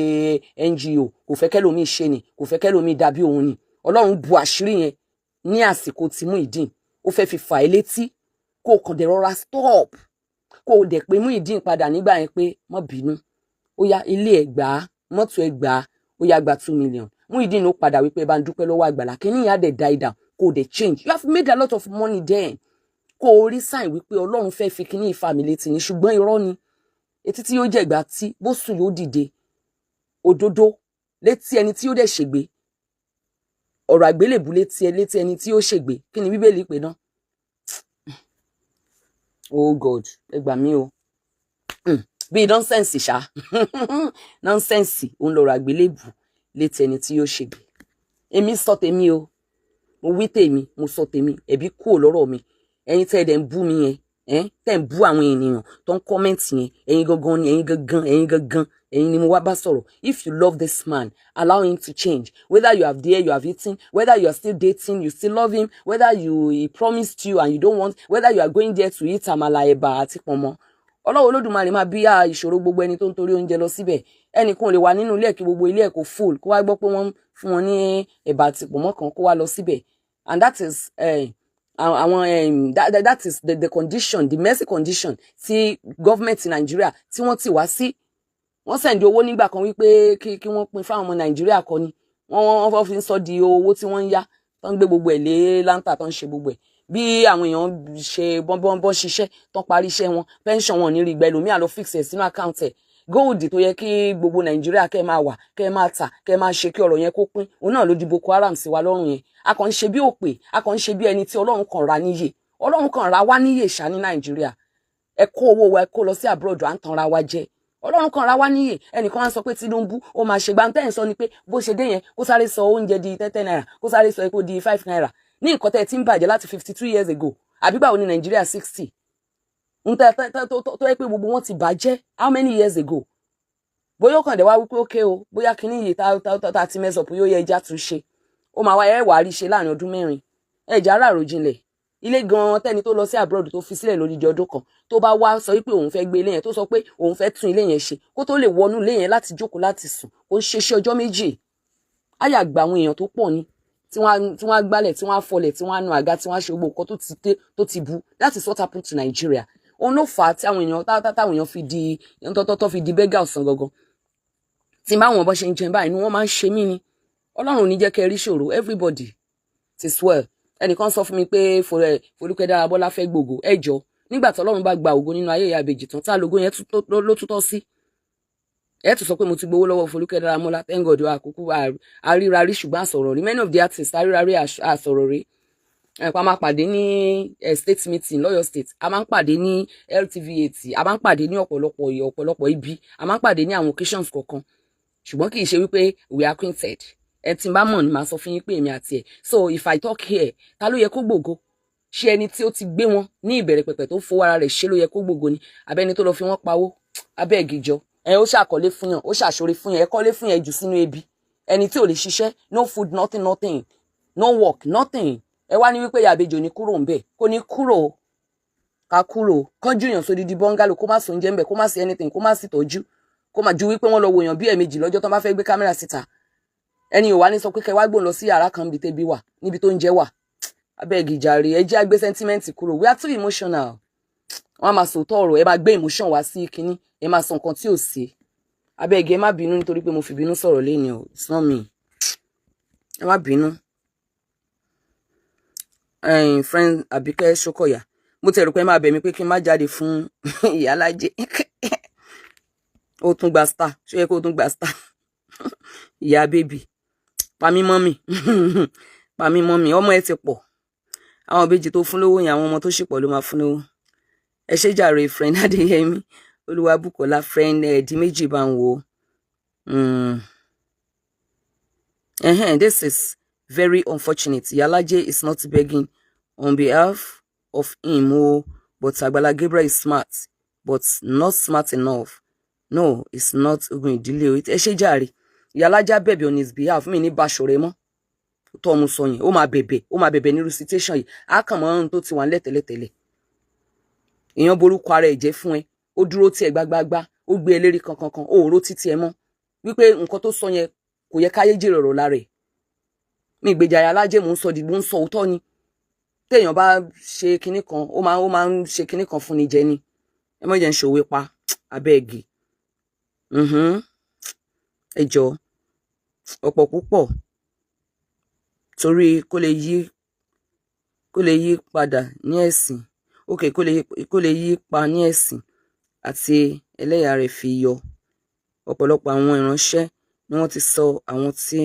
NGO, kò fẹ́ kẹ́lòmíì ṣe ni, kò fẹ́ kẹ́lòmíì dàbí òun ni. Ọlọ́run bu àṣírí yẹn ní àsìkò tí Muyideen ó fẹ́ fi fà é létí, kó o kàn dẹ̀ rọra stop, kó o dẹ̀ pé Muyideen padà nígbà yẹn pé má bínú, ó yá, ilé ẹ̀ gbà á, mọ́tò ẹ̀ gbà á, ó yá, gba 2 million. Muyideen ló padà wípé bá ń dúpẹ́ lọ́wọ́ Àgbàlá kínní yẹn á dẹ̀ die down, kó o dẹ̀ change. You have made a lot of money then. Kó o rí sign wípé Ọlọ́run fẹ́ fi kíní ìfà mi létí ni, ṣùgbọ́n irọ́ ni. Etí tí yóò jẹ̀gbá tí bó sùn yóò dìde. Òdodo létí ẹni tí yóò dẹ̀ ṣègbé. Ọ̀rọ̀ àgbélébù létí ẹ létí ẹni tí yóò ṣègbé. Kí ni Bíbélì pè náà? Oh God, ẹ gbà mí o. Bíi nonsense ṣá, nonsense òun lọ̀rọ̀ àgbélébù létí ẹni tí yóò ṣègbé. Èmi sọ tèmi o, mo wí tèmi, mo sọ tèmi. Ẹ̀bí kúrò lọ́rọ̀ mi. Ẹ̀yin tẹ́ ẹ dẹ̀ ń bú mi yẹn, ẹ̀ tẹ́ ń bú àwọn ènìyàn tó ń comment yẹn, ẹ̀yin gangan ni, ẹ̀yin gangan, ẹ̀yin gangan, ẹ̀yin ni mo wá bá sọ̀rọ̀. If you love this man, allow him to change. Whether you have there, you have eaten, whether you are still dating, you still love him, whether you he promised you and you don't want, whether you are going there to eat àmàlà, ẹ̀bà àti pọ̀nmọ́. Ọlọ́run Olódùmarè máa bí ìṣòro gbogbo ẹni tó ń torí oúnjẹ lọ síbẹ̀. Ẹnìkan ò lè wà nínú ilé ẹ̀ kí gbogbo ilé ẹ̀ kó full, kó wá gbọ́ pé wọ́n fún wọn ní ẹ̀bà àti pọ̀nmọ́ kan, kó wá lọ síbẹ̀. And that is àwọn that is the condition, the messy condition tí government Nàìjíríà tí wọ́n ti wá sí. Wọ́n send owó nígbà kan wípé kí wọ́n pín fáwọn ọmọ Nàìjíríà kọ́ ni wọ́n fi ń sọ di owó tí wọ́n ń yá, tó ń gbé gbogbo ẹ̀ lé láńtà, tó ń ṣe gbogbo ẹ̀ bí àwọn èèyàn ṣe bọ́nbọ́nbọ́n ṣiṣẹ́ tó ń parí iṣẹ́ wọn, pension wọn ní rí gbẹ lómi àlọ́ fix ẹ̀ sínú account ẹ̀. Gold tó yẹ kí gbogbo Nàìjíríà kẹ́ máa wà, kẹ́ máa tà, kẹ́ máa ṣe kí ọ̀rọ̀ yẹn kó pín, òun náà ló di Boko Haram sí wa lọ́rùn yẹn. A kàn ń ṣe bí òpè, a kàn ń ṣe bí ẹni tí Ọlọ́run kàn ra níyè. Ọlọ́run kàn ra wá níyè ṣá ní Nàìjíríà. Ẹ kó owó wa, ẹ kó lọ sí abroad, à ń tanra wa jẹ. Ọlọ́run kan ra wá níyè. Ẹnìkan wá ń sọ pé Tinubu ó máa ṣe gbàǹtẹ́ ń sọ ni pé bó ṣe dé yẹn, kó sáré sọ oúnjẹ di 10 naira, kó sáré sọ epo di 5 naira ní nǹkan tẹ́ ẹ ti ń bàjẹ́ láti 52 years ago. Àbí báwo ni Nàìjíríà 60 ń tẹ́ tó yẹ pé gbogbo wọn ti bàjẹ́ how many years ago? Bóyá ó kàn dé wá wípé ókè o, bóyá kíní yìí tá ti mess up yóò yẹ ẹja tún ṣe, ó máa wá ẹ wàá rí ṣe láàrin ọdún 4. Ẹja aráàrò jinlẹ̀ ilé gan-an tẹ́ni tó lọ sí abroad tó fi sílẹ̀ lódidi ọdún kan, tó bá wá sọ wípé òun fẹ́ gbé ilé yẹn, tó sọ pé òun fẹ́ tún ilé yẹn ṣe, kó tó lè wọnú ilé yẹn láti jókòó, láti sùn, kó ń ṣe iṣẹ́ ọjọ́ 2. Àyà gba àwọn èèyàn tó pọ̀ ni tí wọ́n á gbálẹ̀, tí wọ́n á fọlẹ̀, tí wọ́n á nu àga, tí wọ́n á ṣe gbogbo nǹkan tó ti dé tó ti bu. That is what happened to Nigeria. Òun ló fà á tí àwọn èèyàn táwọn èèyàn fi di tọ́tọ́ fi di beggar ọ̀sán gangan. Tí n bá wọn bọ́ ṣe ń jẹun báyìí ni wọ́n máa ń ṣe mí ni. Ọlọ́run ò ní jẹ́ kẹ́ rí ṣòro. Everybody, it is well. Ẹnìkan sọ fún mi pé Folúkẹ́ Dáramọ́lá fẹ́ gbògo. Ẹ jọ, nígbà tí Ọlọ́run bá gba ògo nínú ayé ìyá ìbejì tán, tá lógo yẹn ló tútọ́ sí? Ẹ tún sọ pé mo ti gbowó lọ́wọ́ Folúkẹ́ Dáramọ́lá. Thank God, àkókò àríra rí, ṣùgbọ́n àsọ̀rọ̀ rí. Many of the artists àríra rí, àsọ̀rọ̀ rí. Ẹ̀pá máa pàdé ní state meeting lọ́yọ̀ State, a máa ń pàdé ní LTV 8, a máa ń pàdé ní ọ̀pọ̀lọpọ̀ ọ̀pọ̀lọpọ̀ ibi, a máa ń pàdé ní àwọn occasions kọ̀ọ̀kan, ṣùgbọ́n kì í ṣe wípé we are acquainted. Ẹ tí n bá mọ̀ ni màá sọ fún yín pé èmi àti ẹ̀. So if I talk here, ta ló yẹ kó gbògo? Ṣé ẹni tí ó ti gbé wọn ní ìbẹ̀rẹ̀ pẹ̀pẹ̀, tó fowó ara rẹ̀ ṣe ló yẹ kó gbògo ni, abẹ́ni tó lọ fi wọ́n pawó? Abẹ́ẹ̀gì jọ ẹ, ó ṣàkọlé fún yàn, ó ṣàṣọre fún yàn, ẹ kọ́lé fún yàn jù sínú ebi. Ẹni tí ò lè ṣiṣẹ́, no food, nothing, nothing, no work, nothing. Ẹ wá ní wípé ìyàbejò ní kúrò ńbẹ̀, kò ní kúrò. Ká kúrò kánjú yàn sódìdí bungalow, kó má sọ oúnjẹ ńbẹ̀, kó má sí anything, kó má sí tọ́jú, kó má ju wípé wọ́n lọ wòyàn bí ẹ̀ẹ̀mejì lọ́jọ́ tó bá fẹ́ gbé kámẹ́rà síta. Ẹni ò wá ní sọ pé kẹ wá gbóhùn lọ sí yàrá kan níbi tẹ́bí wà, níbi tó ń jẹ́ wà. Abeg jàre, ẹ jẹ́ àgbé sentiment kúrò. We are too emotional. Wọ́n á máa sòótọ́ ọ̀rọ̀, ẹ máa gbé emotion wá sí kínní, ẹ máa sọ nǹkan tí ò sí. Abeg, ẹ má bínú nítorí pé mo fi bínú sọ̀rọ̀ lẹ́ni o. It's not me, ẹ má bínú. Friend Àbíkẹ́ Ṣókọ̀yà, mo tẹ̀rù pé ẹ máa bẹ̀ mí pé kí n má jáde fún ìyálájẹ. Ó tún gba star, ṣó yẹ kó tún gba star? Ìyá baby, pamí mọ́mì, pamí mọ́mì, ọmọ ẹ ti pọ̀. Àwọn ìbejì tó fún lówó yẹn, àwọn ọmọ tó ṣì pọ̀ ló máa fún lówó. Ẹ ṣé jàre, friend Adéyẹmí Olúwabùkọ́lá, friend ẹ̀ẹ́dì méjì bá ń wo. This is very unfortunate. Iyalaje is not begging on behalf of him o, but Agbala Gabriel is smart but not smart enough. No, it's not ogun ìdílé o. Ẹ ṣé jàre. Iyalaje bẹ̀bẹ̀ on his behalf mi ní Báṣọ̀rẹ́ mọ́ tó ọmú sọ yẹn. Ó máa bẹ̀bẹ̀, ó máa bẹ̀bẹ̀ nírú situation yìí. Á kàn mọ́ ohun tó ti wà nílẹ̀ tẹ́lẹ̀tẹ́lẹ̀. Èèyàn borúkọ ara ẹ̀ jẹ́ fún ẹ, ó dúró tí ẹ gbágbágbá, ó gbé eléré kankankan, ó ró títí ẹ mọ́ wípé nǹkan tó sọ yẹn kò yẹ káyé jèrè ọ̀rọ̀ lára ẹ̀. Mi ìgbèjà Alájẹ, mò ń sọ dìbò, ń sọ òótọ́ ni. Téèyàn bá ṣe kinní kan, ó máa ń ṣe kinní kan fún ni jẹ ni. Ẹ má jẹ́ ń ṣòwe pa abeg. Ẹ jọ ọ̀pọ̀ púpọ̀ torí kó lè yí padà ní ẹ̀sìn. Ok, kó lè yí pa ní ẹ̀sìn àti Ẹlẹ́yà rẹ̀ fi yọ. Ọ̀pọ̀lọpọ̀ àwọn ìránṣẹ́ ni wọ́n ti sọ àwọn tí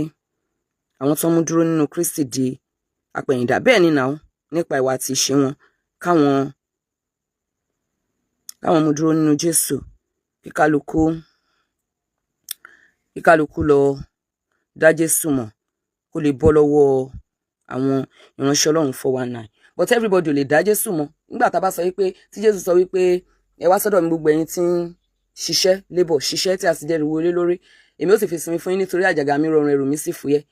àwọn tó ń mú dúró nínú Kristi di apẹ̀yìndà. Bẹ́ẹ̀ ni náà, nípa ìwà àti ìṣe wọn, káwọn mú dúró nínú Jésù. Kíkálukú lọ dá Jésù mọ̀ kó lè bọ́ lọ́wọ́ àwọn ìránṣẹ́ Ọlọ́run 419. But everybody ò lè dá Jésù mọ̀. Nígbà tá a bá sọ wípé, tí Jésù sọ wípé, "Ẹ wá sọ́dọ̀ mi, gbogbo ẹ̀yin tí ń ṣiṣẹ́, labour, ṣiṣẹ́ tí a sì dẹrù wọlé lórí, èmi ó sì fi sinmi fún yín, nítorí àjàgà mi rọrùn, ẹrù mi sì fúyẹ́.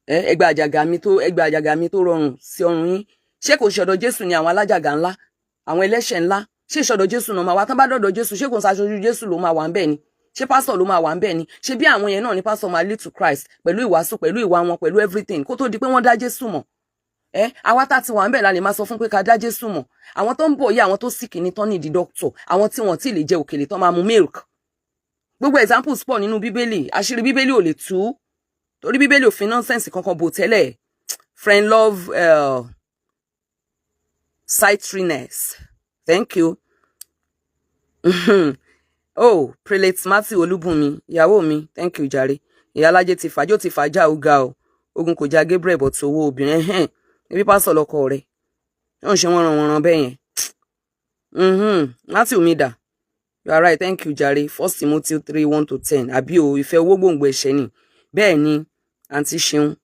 Ẹ gba àjàgà mi tó rọrùn sí ọrùn yín." Ṣé kò ṣọ̀dọ̀ Jésù ni àwọn alájàgà ńlá, àwọn ẹlẹ́ṣẹ̀ ńlá, ṣé ìṣọ̀dọ̀ Jésù náà máa wá? Tán bá dọ̀dọ̀ Jésù, ṣé kò ń ṣaṣojú Jésù ló máa wà ń bẹ̀ ni? Ṣé pásítọ̀ ló máa wà ń bẹ̀ ni? Ṣé bí àwọn yẹn náà ni pásítọ̀ máa lead to Christ pẹ̀lú ìwàásù, pẹ̀lú ìwà wọn, pẹ̀lú everything, kó tó di pé wọ́n dá Jésù mọ̀? Ẹ àwa tá ti wà ń bẹ̀ la lè máa sọ fún pé ká dá Jésù mọ̀. Àwọn tó ń bọ̀ yí, àwọn tó sick ní tán nídìí doctor, àwọn tí wọ́n ti lè jẹ òkèlè, tán máa mu milk. Gbogbo examples pọ̀ nínú Bíbélì. Àṣírí Bíbélì ò lè tú, torí Bíbélì ò fi nonsense kankan bò tẹ́lẹ̀. Friend love citriness, thank you. Oh, Prelate Matthew Olúbùnmi, ìyàwó mi, thank you jàre. Ìyálájẹ ti fàájò, ti fàájà, ó ga o. Ogun kò já Gabriel bọ̀ tó owó obìnrin ẹ̀hẹ́n ibi pásọ̀ lọkọ rẹ̀ yóò ṣe wọ́n ran wọ́n ran bẹ́ẹ̀ yẹn. Matthew mida, you are right, thank you jàre. First Timothy 3:1 to 10, àbí o? Ìfẹ́ owó gbòǹgbò ẹ̀ṣẹ̀ ni. Bẹ́ẹ̀ ni, àǹtí ṣeun.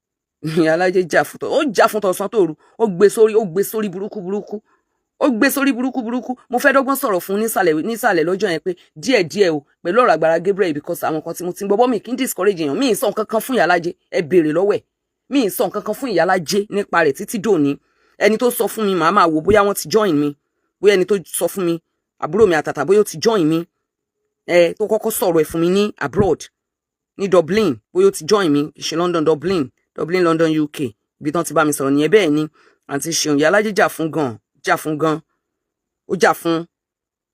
Ìyálájẹ jà fún tọ, ó jà fún tọ̀sán tòru, ó gbé sórí, ó gbé sórí burúkú burúkú, ó gbé sórí burúkú burúkú. Mo fẹ́ dọ́gbọ́n sọ̀rọ̀ fún nísàlẹ̀ nísàlẹ̀ lọ́jọ́ yẹn pé díẹ̀díẹ̀ o, pẹ̀lú ọ̀rọ̀ agbára Gabriel, because àwọn kan tí mo ti ń gbọ́ bọ́, mi kì í discourage èèyàn. Mi ì sọ nǹkan kan fún ìyálájẹ, ẹ béèrè lọ́wọ́ ẹ̀. Mi ì sọ nǹkan kan fún ìyálájẹ nípa rẹ̀ títí dòní. Ẹni tó sọ fún mi, màá máa wò bóyá wọ́n ti join mi, bóyá ẹni tó sọ fún mi, àbúrò mi àtàtà, bóyá ó ti join mi, ẹ tó kọ́kọ́ sọ̀rọ̀ ẹ̀ fún mi ní abroad, ní Dublin, bóyá ó ti join mi. Kì í ṣe London, Dublin, Dublin, London, UK, ibi tán ti bá mi sọ̀rọ̀ nìyẹn. Bẹ́ẹ̀ ni, àǹtí ṣeun. Ìyálájẹ jà fún gan, jà fún gan, ó jà fún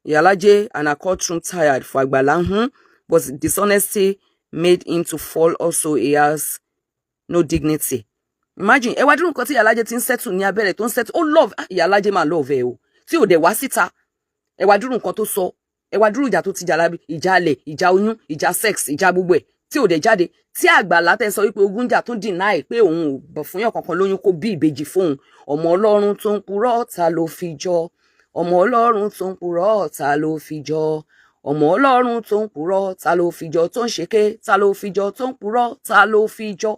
ìyálájẹ and her courtroom tired for Àgbàlá, but dishonesty made him to fall. Also, he has no dignity. Imagine, ẹ wá dúró, nǹkan tí ìyálájẹ ti ń settle ní abẹ́rẹ́, tó ń settle, ó love ìyálájẹ, máa love ẹ o, tí ò dẹ̀ wá síta. Ẹ wá dúró, nǹkan tó sọ, ẹ wá dúró, ìjà tó ti jà lábí, ìjà alẹ̀, ìjà oyún, ìjà sex, ìjà gbogbo ẹ̀, tí ò dẹ̀ jáde, tí Àgbàlá tẹ sọ wípé ogun jà tún deny pé òun ò bọ̀ fún yàn kankan lóyún kó bí ìbejì fóun. Ọmọ Ọlọ́run tó ń purọ́, ta ló fi jọ? Ọmọ Ọlọ́run tó ń purọ́, ta ló fi jọ? Ọmọ Ọlọ́run tó ń purọ́, ta ló fi jọ? Tó ń ṣèké, ta ló fi jọ? Tó ń purọ́, ta ló fi jọ?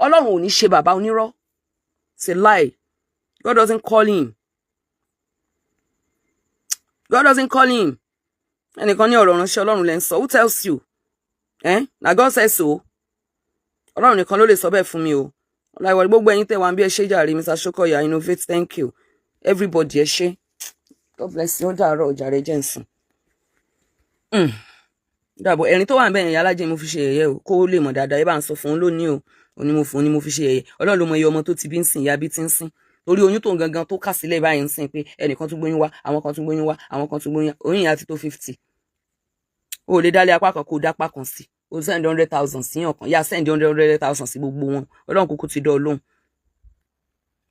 Ọlọ́run ò ní ṣe bàbá onírọ́. It's a lie. God doesn't call him, God doesn't call him. Ẹnìkan ní ọ̀rọ̀ ránṣẹ́ Ọlọ́run lẹ́ ń sọ. Who tells you, eh? Na God says so. Ọlọ́run nìkan ló lè sọ bẹ́ẹ̀ fún mi o. Ọláìwọlé, gbogbo ẹ̀yin tẹ́ wà ń bí, ẹ ṣé jàre. Mr Shokoya Innovate, thank you. Everybody, ẹ ṣé. God bless you. Ó dàárọ̀ jàre, jẹ́ ń sùn. Dàbọ̀. Ẹ̀rín tó wà ń bẹ̀yẹn, Yàlájẹ́ mo fi ṣe yẹ̀yẹ́ o, kó lè mọ̀ dáadáa. Ẹ bá ń sọ fún un lónìí o. Òní mo fún un ní mo fi ṣe yẹ̀yẹ́. Ọlọ́run ló mọ iye ọmọ tó ti bí ń sìn, ìyá bí ti ń sìn, torí oyún tó ń gangan tó kà sílẹ̀ báyìí ń sìn pé ẹnìkan tún gbóyún wá, àwọn kan tún gbóyún wá, àwọn kan tún gbóyún wá, oyún yẹn á ti tó 50. O ò lè dálé apá kan kó o dápá kan sí. O send 100,000 sí ọ̀kan, yá send hundred hundred thousand sí gbogbo wọn. Ọlọ́run kúkú ti dán ọ lóhùn.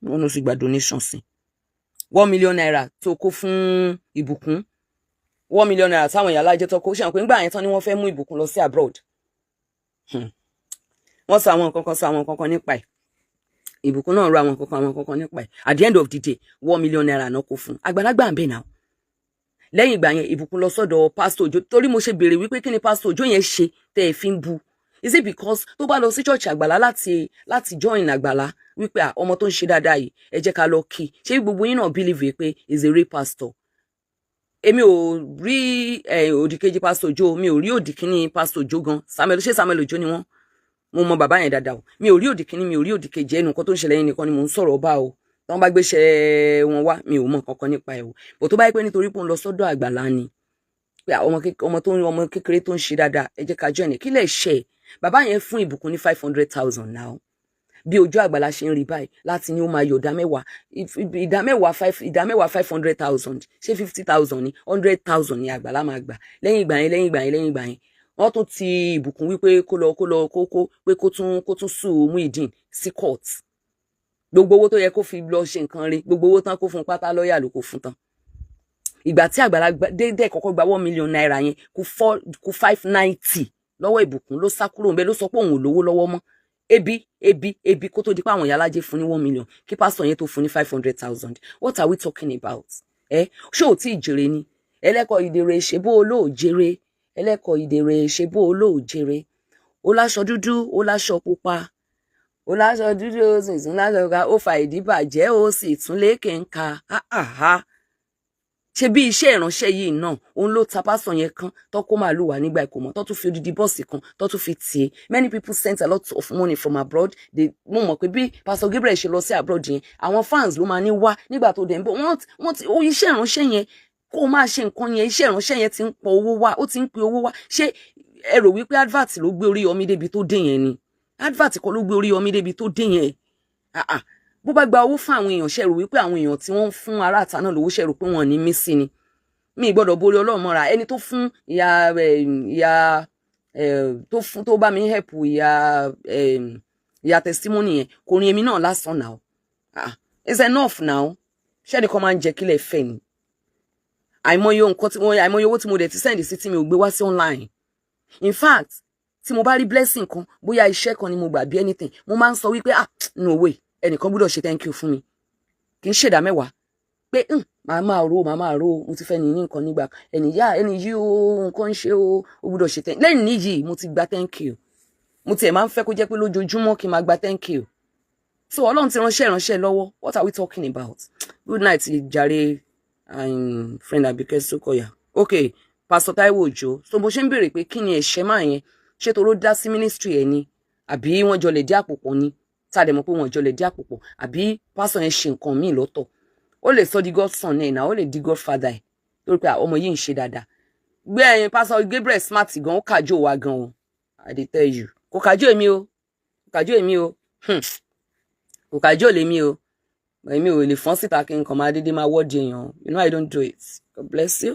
Wọn ló sì gba donation sí ₦1 million tó kó fún Ìbùkún, ₦1 million táwọn èèyàn alájẹ tó kó ṣe àwọn pé ńgbà yẹn tán ni wọ́n fẹ́ mú Ìbùkún lọ sí abroad. Wọ́n sọ àwọn nǹkan kan, sọ àwọn nǹkan kan nípa ẹ̀. Ìbùkún náà rọ àwọn nǹkan kan, àwọn nǹkan kan nípa ẹ̀. At the end of the day, ₦1 million náà kó fún àgbàlagbà ń bẹ̀ náà. Lẹ́yìn ìgbà yẹn, Ìbùkún lọ sọ́dọ̀ Pásítọ̀ Òjó, torí mo ṣe béèrè wípé kí ni Pásítọ̀ Òjó yẹn ṣe tẹ́ ẹ fi ń bu? Is it because tó bá lọ sí church Àgbàlá láti join Àgbàlá, wípé ọmọ tó ń ṣe dáadáa yìí, ẹ jẹ́ ká lọ kí? Ṣé gbogbo yín náà believe pé is a real pastor? Èmi ò rí òdì kejì Pásítọ̀ Òjó, mi ò rí òdì kínní Pásítọ̀ Òjó gan. Samuel, ṣé Samuel Òjó ni wọ́n? Mo mọ bàbá yẹn dáadáa o. Mi ò rí òdì kínní, mi ò rí òdì kejì. Ẹnu nǹkan tó ń ṣẹlẹ̀ yẹn nìkan ni mò ń sọ̀rọ̀ ọba o. Tí wọ́n bá gbéṣẹ́ wọn wá, mi ò mọ nǹkan kan nípa ẹ̀ o. Bò tó bá yẹ pé nítorí pé òun lọ sọ́dọ̀ Àgbàlá ni, pé ọmọ tó ń ọmọ kékeré tó ń ṣe dáadáa, ẹ jẹ́ ká join ẹ̀. Kí lẹ̀ ṣe bàbá yẹn fún Ìbùkún ní 500,000 now? Bí ojú Àgbàlá ṣe ń rí báyìí láti ní ó máa yọ ìdá mẹ́wàá, ìdá mẹ́wàá five, ìdá mẹ́wàá 500,000, ṣé 50,000 ní 100,000 ní Àgbàlá máa gbà lẹ́yìn ìgbà yẹn. Lẹ́yìn ìgbà yẹn, lẹ́yìn ìgbà yẹn, wọ́n tún ti Ìbùkún wípé kó lọ kó pé kó tún sue Muyideen sí court. Gbogbo owó tó yẹ kó fi lọ ṣe nǹkan rí, gbogbo owó tán kó fún pátá, lọ́ọ̀yà ló kó fún tán. Ìgbà tí Àgbàlá dédé kọ́kọ́ gba ₦1 million yẹn, kù four, kù 590 lọ́wọ́ Ìbùkún, ló sá kúrò ńbẹ̀, ló sọ pé òun ò lówó lọ́wọ́ mọ́. Ebi, ebi, ebi, kó tó di pé àwọn ìyá alájẹ fún ní 1 million, kí pásítọ̀ yẹn tó fún ní 500,000. What are we talking about? Ẹ ṣé ò tí ì jèrè ni? Ẹlẹ́kọ̀ọ́ ìdèrè, ṣe bó olóò jèrè? Ẹlẹ́kọ̀ọ́ ìdèrè, ṣe bó olóò jèrè? Ó láṣọ dúdú, ó láṣọ pupa, ó láṣọ dúdú, ó sì tún láṣọ pupa, ó fa ìdíbàjẹ́, ó sì tún lékè ń ka. Ṣe bí iṣẹ́ ìránṣẹ́ yìí náà, òun ló ta pásọ̀ yẹn kan tó kó màálù wá nígbà ìkómọ, tó tún fi odidi bọ́ọ̀sì kan tó tún fi tì í. Many people sent a lot of money from abroad. They, mo mọ̀ pé bí Pastor Gabriel ṣe lọ sí abroad yẹn, àwọn fans ló máa ní wá nígbà tó dẹ̀ ń bọ̀. Wọ́n ti ó iṣẹ́ ìránṣẹ́ yẹn, kó o máa ṣe nǹkan yẹn, iṣẹ́ ìránṣẹ́ yẹn ti ń pọ̀ owó wá, ó ti ń pe owó wá. Ṣé ẹ rò wípé advert ló gbé Oríyọmí débi tó dé yẹn ni? Advert kọ́ ló gbé Oríyọmí débi tó dé yẹn. Ah ah, bó bá gba owó fún àwọn èèyàn, ṣe rò wípé àwọn èèyàn tí wọ́n ń fún aráàta náà lówó, ṣe rò pé wọ́n ní mí sí ni? Mi gbọ́dọ̀ borí Ọlọ́run mọ́ra. Ẹni tó fún ìyá, ìyá tó fún, tó bá mi help ìyá, ìyá testimony yẹn, kò rin èmi náà lásán now. Ah, it's enough now. Ṣẹ́ni kan máa ń jẹ́ kílẹ̀ fẹ́ ni? Àìmọye nǹkan tí wọ́n, àìmọye owó tí mo dẹ̀ ti send sí tí mi ò gbé wá sí online. In fact, tí mo bá rí blessing kan, bóyá iṣẹ́ kan ni mo gbà bí anything, mo máa ń sọ wípé, "Ah, no way, ẹnìkan gbọ́dọ̀ ṣe thank you fún mi." Kì í ṣèdá mẹ́wàá pé màá máa ro, màá máa ro, mo ti fẹ́ ní ní nǹkan nígbà ẹnì yá ẹni yìí o, nǹkan ń ṣe o, ó gbọ́dọ̀ ṣe thank. Lẹ́yìn níyì, mo ti gba thank you. Mo tiẹ̀ máa ń fẹ́ kó jẹ́ pé lójoojúmọ́ kí n máa gba thank you. So Ọlọ́run ti ránṣẹ́ ìránṣẹ́ lọ́wọ́. What are we talking about? Good night jàre, friend Abike Sokoya. Okay, Pastor Taiwo Ojo. So bó ṣe ń béèrè pé kí ni ẹ̀ṣẹ̀ máa yẹn ṣé toró dá sí ministry ẹ̀ ni, àbí wọ́n jọ lè dí àpò pọ̀ ni? Tá a dẹ̀ mọ̀ pé wọ́n jọ lè dí àpò pọ̀, àbí pásọ̀ yẹn ṣe nǹkan míì lọ́tọ̀, ó lè sọ di godson ẹ̀ náà, ó lè di godfather ẹ̀, lórí pé ọmọ yìí ń ṣe dáadáa. Gbé ẹyin Pastor Gabriel smart gan, ó kàjọ wa gan o. I dey tell you, kò kàjọ èmi o, kò kàjọ èmi o, Kò kàjọ lèmi o. Èmi ò lè fọ́n síta kí n kàn máa dédé máa wọ́ọ̀dì èèyàn. You know I don't do it. God bless you.